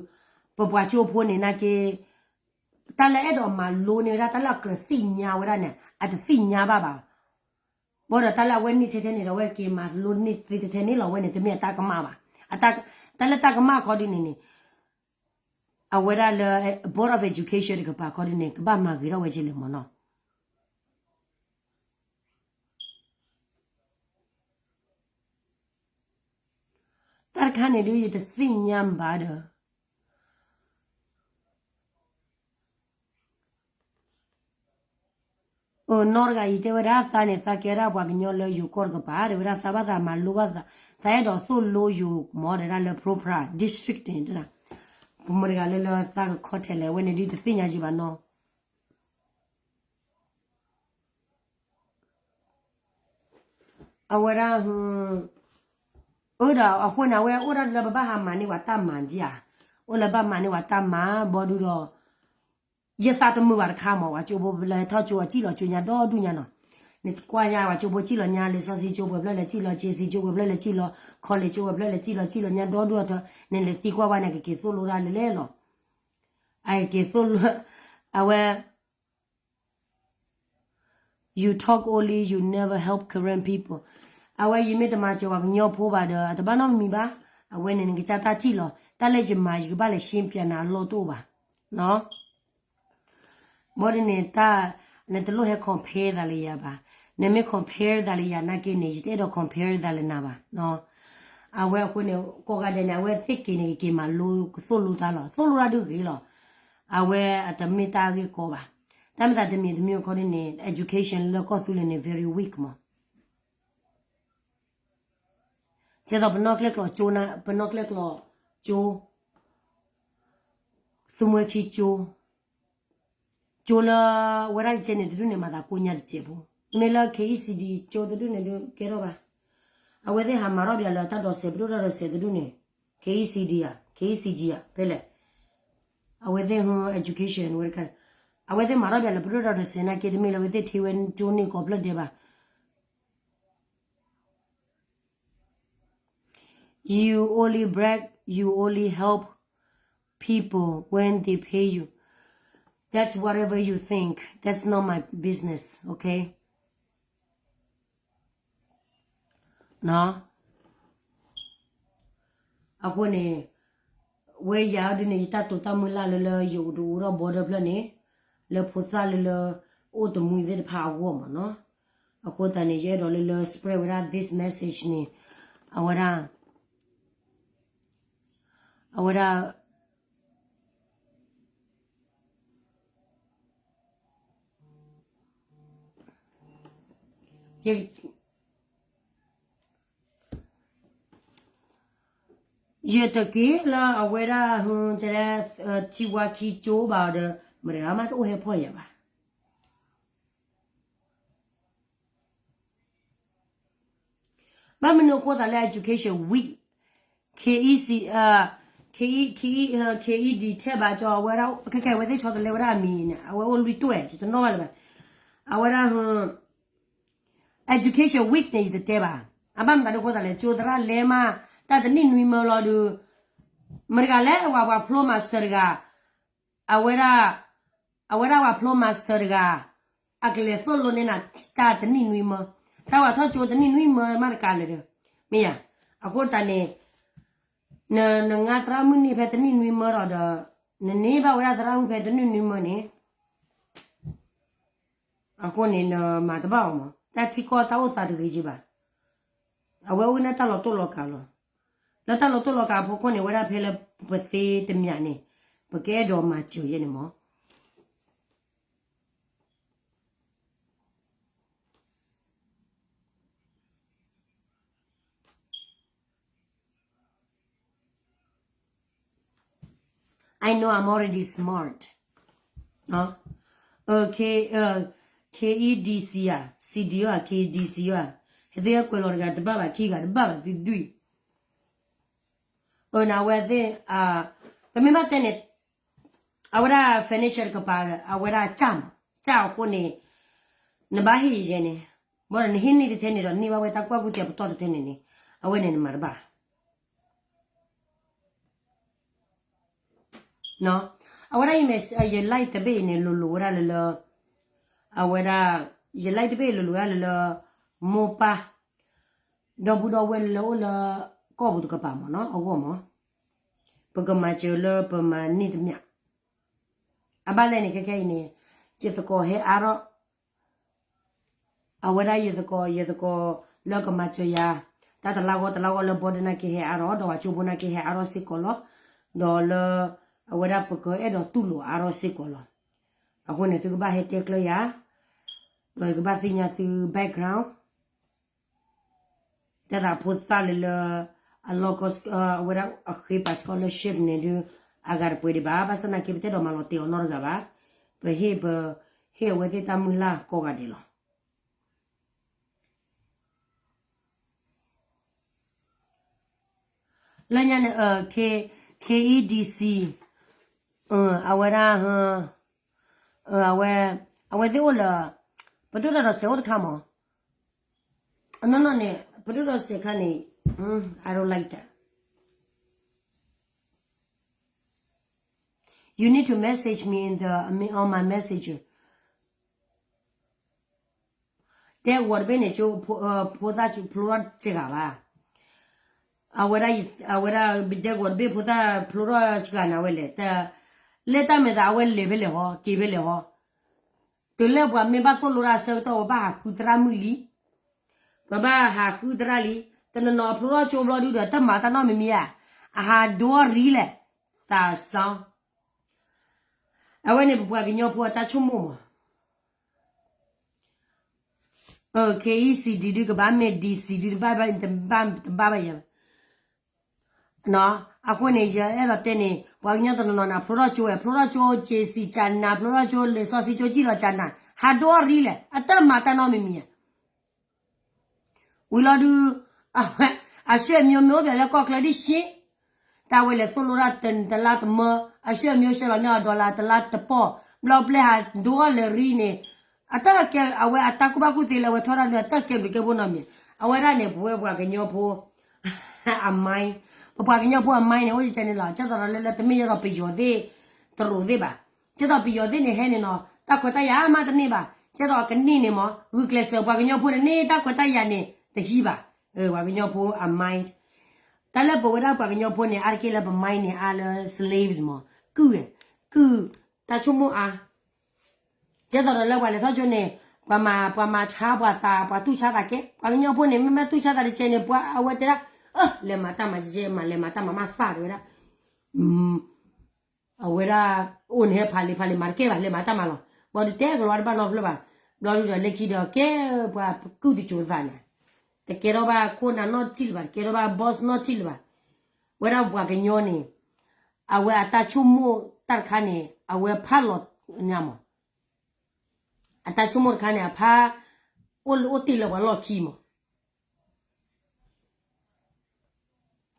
ပပှၤကၠိဖိန့ၣ်နာ်က့ တၢ်လၢအဲၣ်ဒိးမၤလိန့ၢ်ဝဲဒၣ် တၢ်လၢအကြၢးသ့ၣ်ညါဝဲဒၣ်န့ၣ် အတသ့ၣ်ညါဘၣ်ဘၣ်. ဘၣ်ဒီးတၢ်လၢအဝဲန့ၢ်ထဲထဲန့ၣ်ဒီး အဝဲက့ၤမၤလိန့ၢ်သ့ထဲထဲန့ၣ်လီၤ အဝဲန့ၣ် တမ့ၢ်အတၢ်ကမၣ်ဘၣ်. တၢ်လၢတၢ်ကမၣ်ခီဒုန့ၣ်န့ၣ် အဝဲဒၣ်လၢ Board of Education တကပၤခီဒုန့ၣ် ကဘၣ်မၤဂ့ၤထီၣ်ဝဲက့ၤလၢမၢ်နီၤ. တၢ်တခါန့ၣ်ဒုး ယတသ့ၣ်ညါဘၣ်ဒီး နီၢ်တဂၤအံၤတဲဝဲဒၣ် သးန့ၣ် သးကဲဒၣ်ပှၤကညီလၢယိၤကီၢ်တကပၤ တဲဝဲဒၣ် သးဘၣ်သးမၤလိဘၣ်သး သးအဲၣ်ဒိးသိၣ်လိယိၤမၢ် တဲဒၣ်လၢ Proper District န့ၣ် တဲဒၣ် ပမတဂၤလၢလၢသးကခီထဲလဲၣ် အဝဲန့ၣ်ဒုးတသ့ၣ်ညါယံၤဘၣ်နီၤ. အဝဲဒၣ် အၢ ဒီးအဃိန့ၣ် အဝဲအိၣ်ဒၣ်လၢပဘၣ်ဟးမၤန့ၢ်ပှၤတၢ်မၤဒံးဧါ, အိၣ်လၢဘၣ်မၤန့ၢ်ပှၤတၢ်မၤ ဘီဒုဒီး ယသးတမုာ်ဘၣ်တခါမၢ် ပှၤကၠိဖိလၢဟဲထီၣ်ကၠိအစံၣ်လီၤကၠိညါဒီဒူၣ်ညါနီၤ, နကွၢ်ညါပှၤကၠိဖိစံၣ်လီၤညါ လံာ်စီဆှံကၠိ ပှဲၤဖျၢၣ်လဲၤစံၣ်လီၤ ကၠ့စံကၠိ ပှဲၤဖျၢၣ်လဲၤစံၣ်လီၤ college ကၠိ ပှဲၤဖျၢၣ်လဲၤစံၣ်လီၤစံၣ်လီၤညါဒီဒူၣ်အထီ နလဲၤသံကွၢ်ဝဲန့ၣ် ကက့ၤသိၣ်လိဒၣ်လဲၣ်လဲၣ်လီၤ, အကက့ၤသိၣ်လိ အဝဲ You talk only, you never help Karen people. အဝဲယမ့ၢ်တမၤစၢၤပှၤကညီဖိဘၣ်ဒီး အတဘၣ်နီတမံၤဘၣ်. အဝဲန့ၣ်နကစၢ်တၢ်ထံၣ်လီၤ. တၢ်လၢယမၤ ယကဘၣ်လဲၤရှင်းပြနၤအလီၢ်တအိၣ်ဘၣ်. ဘၣ်ဒ်န့ၣ်တၢ် နတလိၣ်ဟဲ compare သးလၢယၤဘၣ်. နမ့ၢ် compare သးလၢယၤနာ်က့န့ၣ် ယတအဲၣ်ဒိး compare သးလၢနၤဘၣ်. အဝဲအဃိန့ၣ် ကိးဂၤဒဲးန့ၣ် အဝဲသ့ၣ်က့ၤန့ၣ် ကက့ၤမၤလိ ကသိၣ်လိတၢ်လီၤ. သိၣ်လိတၢ်ဒုးဂ့ၤလီၤ. အဝဲအတမ့ၢ်တၢ်ဂ့ၢ်ကီဘၣ်. တၢ်မ့ၢ်သးတမံၤတမံၤခီဒ်န့ၣ် education လၢကီၢ်သူလ့ၤန့ၣ် very weak မး. ကဲသိးပနီၣ်ကျဲၣ်ကျိးကၠိ, ပနီၣ်ကျဲၣ်ကျိးကၠိ, သူမွဲခံကၠိ, ကၠိလၢဝဲဒၣ်ကဲန့ၣ်တဒူၣ်န့ၣ် မၤသးကိညါတစဲးဖိ, မ့ၢ်လၢ KECD ကၠိတဒူၣ်န့ၣ်ဒုးကဲထီၣ်ဘၣ်. အဝဲသ့ၣ်ဟးမၤထီၣ်ပၠးလၢတၢ်ဒိးစဲး ပဒိၣ်တၢ်ဒိးစဲးတဒူၣ်န့ၣ် KECD ဧါ, KECG ဧါ, ဖဲလဲၣ်. အဝဲသ့ၣ် education ဝဲတခါ, အဝဲသ့ၣ်မၤထီၣ်ပၠးလၢပဒိၣ်တၢ်ဒိးစဲးနာ်က့ တမ့ၢ်လၢအဝဲသ့ၣ်ထံၣ်ဝဲကၠိန့ၢ်ကိးဖျၢၣ်ဒဲးဘၣ်. You only brag, you only help people when they pay you. That's whatever you think. That's not my business, okay? အဃိန့ၣ် ဝဲယၤဒုန့ၣ် ယတၢ်တိာ်တၢ်မုၢ်လၢ်လၢ လၢယအိၣ်တအိၣ်ဒီး border ဖျၢၣ်န့ၣ် လၢဖိသၣ်လၢလၢ အိၣ်တမှံသ့ၣ်တဖၣ်အဂီၢ်မ့ၢ်နီၤ. အဃိသတးန့ၣ် ယအဲၣ်ဒိးလၢလၢ spread ဝဲဒၣ် this message န့ၣ် အဝဲဒၣ် အဝဲဒၣ် ယတက့ၤလၢအဝဲဒၣ် ထံဝါခံကၠိဘၣ်ဒီး မတၤဂၤမးတအိၣ်ဟဲဖီၣ်ယၤဘၣ်. ဘၣ်မနုၤအဃိသးလၢ Education Week, KEC, KE, KE, KED ထဲဘၣ်ကၠီ အဝဲဒၣ် ခဲကဲဝဲသ့ၣ်ဆီတလဲဝဲဒၣ်အမံၤန့ၣ် အဝဲအိၣ်လွံၢ်တွဲၣ် ယတနီၣ်ဘၣ်လၢၤဘၣ်. အဝဲဒၣ် Education Week န့ၣ် ယတတဲဘၣ်. အဘၣ်မတၤဒ်အဃိသးလဲၣ် ကၠိသရၣ်လဲၤမး တၢ်တနံၣ်နွံမၢလီၤဒီး မတၤတဂၤလဲၣ် ပှၤပှၤဖျိ master တဂၤ အဝဲဒၣ် အဝဲဒၣ်ပှၤဖျိ master တဂၤ အကလဲၤသိၣ်လိနဲၣ်နၤ တၢ်တနံၣ်နွံမၢ တၢ်ဝဲထီၣ်ကၠိတနံၣ်နွံမၢမးတကးလဲၣ်ဒီး မ့ၢ်ယၤ အဃိတၢ်န့ၣ် နငါသရၣ်မုၣ်န့ၢ်ဖဲတနံၣ်နွံမၢဒီး နန့ၢ်ဘၣ်ဝဲဒၣ်သရၣ်မုၣ်ဖဲတနံၣ်နွံမၢန့ၣ် အဃိန့ၣ် နမၤတဘၣ်အီၤမး တၢ်ထံကီၢ်တၢ်အိၣ်သးတဂ့ၤက့ဘၣ်. အဝဲအိၣ်န့ၣ်တၢ်လီၤတိၢ်လီၤကးလီၤ. လၢတၢ်လီၤတိၢ်လီၤကးအဖီခိၣ်န့ၣ် ဝဲဒၣ်ဖဲလၢပသ့တမံၤန့ၣ် ပကအဲၣ်ဒိးမၤစၢၤယဲန့ၣ်မး I know I'm already smart. K, KEDC ဧါ, CDO ဧါ, KDC ဧါ, ဟဲသ့ၣ်ကွဲးလီၤတဂၤတဘၣ်ဘၣ် ခံဂၤတဘၣ်ဘၣ် သုဒုၣ်အံၤ. အၢ နဝဲသ့ၣ် ပမ့ၢ်ဘၣ်တဲန့ၣ် အဝဲဒၣ် financial တကပၤ အဝဲဒၣ်ကၢ်မး ကၢ်အဃိန့ၣ် နဘၣ်ဟ့ၣ်ယဲန့ၣ် ဘၣ်ဒီးနဟ့ၣ်န့ၢ်တထဲန့ၣ်ဒီး န့ၢ်ဘၣ်ဝဲတၢ်ကွၢ်ကူၣ်သဲပတီၢ်တထဲန့ၣ်န့ၣ် အဝဲန့ၣ်နမၤတဘၣ် အဝဲဒၣ်အံၤမ့ၢ် ယ live တဘ့ၣ်အံၤန့ၣ် လိၤလိၤဝဲဒၣ်လၢလၢ အဝဲဒၣ် ယ live တဘ့ၣ်အံၤလိၤလိၤဝဲဒၣ်လၢလၢ မိၢ်ပၢ် ဒီပုၢ်ဒီဝဲၢ်လၢလၢအိၣ်လၢ ကီၢ်ပူၤတကပၤမ့ၢ်နီၤ အဂီၢ်မး ပကမၤစၢၤလၢပမၤန့ၢ်တမံၤ အဘၣ်လဲၣ်န့ၣ် ခဲခဲအံၤန့ၣ် ယသကိးဟဲအါထီၣ် အဝဲဒၣ်ယသကိး ယသကိးလၢကမၤစၢၤယၤ တၢ်တလါဂီၢ်တလါဂီၢ်လၢ border နာ်က့ဟဲအါထီၣ် ဒီးပှၤကၠိဖိနာ်က့ဟဲအါထီၣ်စ့ၢ်ကီးလီၤ. ဒီးလၢ အဝဲဒၣ်ပကအဲၣ်ဒိးတူၢ်လိာ်အါထီၣ်စ့ၢ်ကီးလီၤ. အဃိန့ၣ် သုကဘၣ်ဟဲတဲကျၢၤယၤ ဒီးယကဘၣ်သ့ၣ်ညါသု background တၢ်သးဖိသၣ်လၢလၢ အလီၢ်ကီၢ် အဝဲဒၣ်အဃ့ပာ် scholarship န့ၣ်ဒုး အဂၤတပှဲၤဒံးဘၣ် ဘၣ်ဆၣ်သနာ်က့ ပတအဲၣ်ဒိးမၤလီၤတဲာ်အီၤနီတဂၤဘၣ်. ပဟ့ၣ်ပ ဟ့ၣ်အဝဲသ့ၣ်တၢ်မုၢ်လၢ်ကိးဂၤဒဲးလီၤ. လၢညါန့ၣ် K, KEDC အဝဲဒၣ် အဝဲ အဝဲသ့ၣ်အိၣ်လၢ ပဒိၣ်တၢ်ဒီးစဲးအိၣ်တခါမး အနီၢ်နီၢ်န့ၣ် ပဒိၣ်ဒီးစဲးခါန့ၣ် I don't like that. You need to message me in the, on my messenger. တဲဂီၤတဘ့ၣ်န့ၣ် ကၠိဖိသၣ်ဖျိထီၣ်စှၤဘၣ်. အဝဲဒၣ် အဝဲဒၣ် တဲဂီၤတဘ့ၣ် ဖိသၣ်ဖျိထီၣ်စှၤန့ၣ် အဝဲလဲၤ လၢတၢ်မဲာ်သး အဝဲလဲၤဖဲလဲၣ်ဟီ က့ၤဖဲလဲၣ်ဟီ. တုၤလၢပှၤမ့ၢ်ဘၣ်သိၣ်လိတၢ်အဆၢကတီၢ် ပဘၣ်ဟးဃုသရၣ်မုၣ်လံ. ပဘၣ်ဟးဃုသရၣ်လံ. တနီၤနီၤအဖျိထီၣ်ကၠိဘျီဒုဒီး တၢ်မၤတၢ်နီတမံၤမံၤဧါ. အဟးဒိအရံလဲၣ်. သးစီ အဝဲန့ၣ် ပပှၤကညီဖိအတၢ်ဆိကမိၣ်မး. ခဲအံၤ စံးဒုဒုကဘၣ် မ့ၢ်ဒံစံးဒုတဘၣ်ဘၣ် တဘၣ်ဘၣ်ယၤ. အဃိန့ၣ် ယအဲၣ်ဒိးတဲန့ၣ် ပှၤကညီတနီၤနီၤန့ၣ် ဖျိထီၣ်ကၠိဝဲ ဖျိထီၣ်ကၠိ က့ၤစံးကနၤ ဖျိထီၣ်ကၠိ လဲၤစီဆှံကၠိကံၣ်လီၤကနၤ ဟးဒိအရံလဲၣ် အတၢ်မၤတၢ်နီတမံၤမံၤဧါ. ဝံၤလီၤဒုး အဆွေမျိုးမ့ၢ်အိၣ်ဖျဲၣ်လၢကီၢ်ချၢဒ်ရှ့ တၢ်ဝဲလဲၤသိၣ်လိတၢ်တလါတမၢ အဆွေမျိုးဆှၢလီၤန့ၢ်အီၤ dollar တလါတပီၢ် ဘျီပျဲဟးဒိအီၣ်လၢရံန့ၣ် အတၢ်ကဲ အဝဲအတၢ်ကူၣ်ဘၣ်ကူၣ်သ့လၢအဝဲထီၣ်တၢ်ဒုး အတၢ်ကဲဘျုးကဲဖှိၣ်နီတမံၤ အဝဲဒၣ်န့ၣ် ပဝဲပှၤကညီဖိ အ mind ပပှၤကညီဖိအ mind န့ၣ် အိၣ်ယကဲန့ၣ်လီၤ ကဲသိးဒီးလၢလၢတမ့ၢ်ယဲဒီးပယီၤသ့ၣ် တရူးသ့ၣ်ဘၣ် ကဲသိးပယီၤသ့ၣ်န့ၣ်ဟဲန့ၣ်နီၤ တၢ်ခွဲးတၢ်ယာ်မးတန့ၢ်ဘၣ် ကဲသိးကန့ၢ်န့ၣ်မး ဂုာ်ကျဲးစၢးပှၤကညီဖိန့ၣ်န့ၢ်တၢ်ခွဲးတၢ်ယာ်န့ၣ် တဟံးဘၣ် ပှၤကညီဖိအ mind, တၢ်လၢပဝဲဒၣ်ပှၤကညီဖိန့ၣ် အါတက့ၢ်လၢပ mind န့ၣ် အါလၢ slaves မး, ကုၢ်, ကုၢ်, တၢ်ဆိကမိၣ်အါ, ကဲသိးဒီးလၢပှၤလဲၤထီၣ်ကၠိန့ၣ်, ပှၤမၤ, ပှၤမၤဆါပှၤသး, ပှၤတူၢ်ဆါသးကဲ, ပှၤကညီဖိန့ၣ် မ့မ့ၢ်တူၢ်ဆါသးတကဲန့ၣ် ပှၤအဝဲတဲဒၣ်, လဲၤမၤတၢ်မၤကဲကဲမး, လဲၤမၤတၢ်မၤမးသၣ်တဲဝဲဒၣ်, အဝဲဒၣ်, အိၣ်န့ၣ်ဟဲဖးလံာ်ဖးလံာ်မၤတကဲဘၣ်, လဲၤမၤတၢ်မၤလီၤ, ဘျီဒုးတဲကလီၤတဘၣ်နီတဖျၢၣ်ဘၣ်, ဘျီဒုးဒီးလၢခံဒီးကဲ, ပှၤကုၢ်တစိၤသးန့ၣ်, တကဲထီၣ်ဘၣ်ခိၣ်နၢ်နီတထံၣ်လၢၤဘၣ်, တကဲထီၣ်ဘၣ် boss နီတထံၣ်လၢၤဘၣ်, ဝဲဒၣ်ပှၤကညီန့ၣ်, အဝဲအတၢ်ဆိကမိၣ်တၢ်တခါန့ၣ် အဝဲဖးလီၤညါမး, အတၢ်ဆိကမိၣ်တခါန့ၣ် အဖး, အိၣ်လၢအိၣ်တ့ၢ်လၢပှၤလီၢ်ခံမး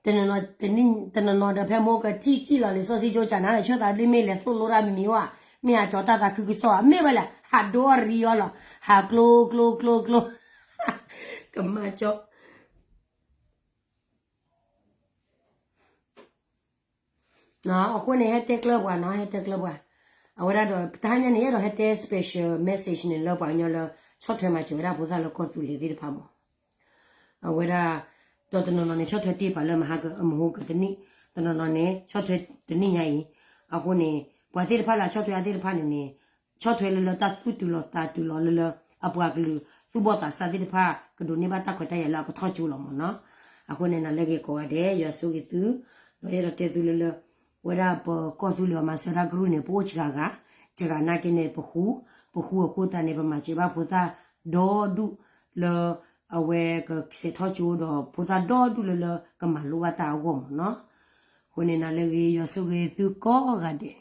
တနီၤနီၤဒီး ဖဲမိၢ်ကထံၣ်စံၣ်လီၤလံာ်စီဆှံကၠိကၢ်နၤ လၢဆၢသးဒ်မ့ၢ်လဲၤသိၣ်လိတၢ်မံၤမံၤဝဲ, မ့ၢ်ဟးကၠီတၢ်သးခုကစီၣ်, မ့ၢ်ဝဲလဲၣ်, ဟးဒိအရံအီၤလီၤ, ဟးကျိကျိကျိကျိ, ကမၤကၠီ အဃိန့ၣ် ဟဲတဲကျၢၤပှၤနီၤ, ဟဲတဲကျၢၤပှၤ, အဝဲဒၣ်ဒီး တဟါညါန့ၣ် အဲၣ်ဒိးဟဲတဲ special message န့ၣ် လၢပှၤကညီလၢ ဆီၣ်ထွဲမၤစၢၤဝဲဒၣ်ဖိသၣ်လၢကီၢ်သူလ့ၤသ့ၣ်တဖၣ်မး, အဝဲဒၣ်, ဒီးတနီၤနီၤန့ၣ် ဆီၣ်ထွဲတ့ၢ်ပှၤလၢမဟါကမဟိကတနံၣ်, တနီၤနီၤန့ၣ် ဆီၣ်ထွဲတနံၣ်ညါအံၤ, အဃိန့ၣ် ပှၤသ့ၣ်တဖၣ်လၢအဆီၣ်ထွဲအသ့ၣ်တဖၣ်န့ၣ်န့ၣ်, ဆီၣ်ထွဲလၢလၢတၢ်သူၣ်တုၤလီၤသးတုၤလီၤလၢလၢ, အပှၤကလုာ်သူၣ်ဘီၣ်သးစၢ်သ့ၣ်တဖၣ် ကဒိးန့ၢ်ဘၣ်တၢ်ခွဲးတၢ်ယာ်လၢအကထီၣ်ကၠိလီၤမးနီၤ, အဃိန့ၣ် နၤလၢဂ့ၤကိးဂၤဒဲး ယွၤဆိၣ်ဂ့ၤသု, ဒီးယအဲၣ်ဒိးတဲသုလၢလၢ, ဝဲဒၣ်ပကီၢ်သူလ့ၤအီၤမၤစၢၤတၢ်ကရူၢ်န့ၣ် ပအိၣ်စှၤဂၤ, စှၤဂၤနာ်က့န့ၣ် ပဃူ, ပဃူအဃိသတးန့ၣ် ပမၤစၢၤဘၣ်ဖိသၣ်ဒီဒူၣ်လၢ အဝဲကဆဲးထီၣ်ကၠိဒီးဖိသၣ်ဒီဒူၣ်လၢလၢကမၤလိဘၣ်တၢ်အဂီၢ်မးနီၤ, အဃိန့ၣ် နၤလၢဂ့ၤ ယွၤဆိၣ်ဂ့ၤသုကိးဂၤဒဲး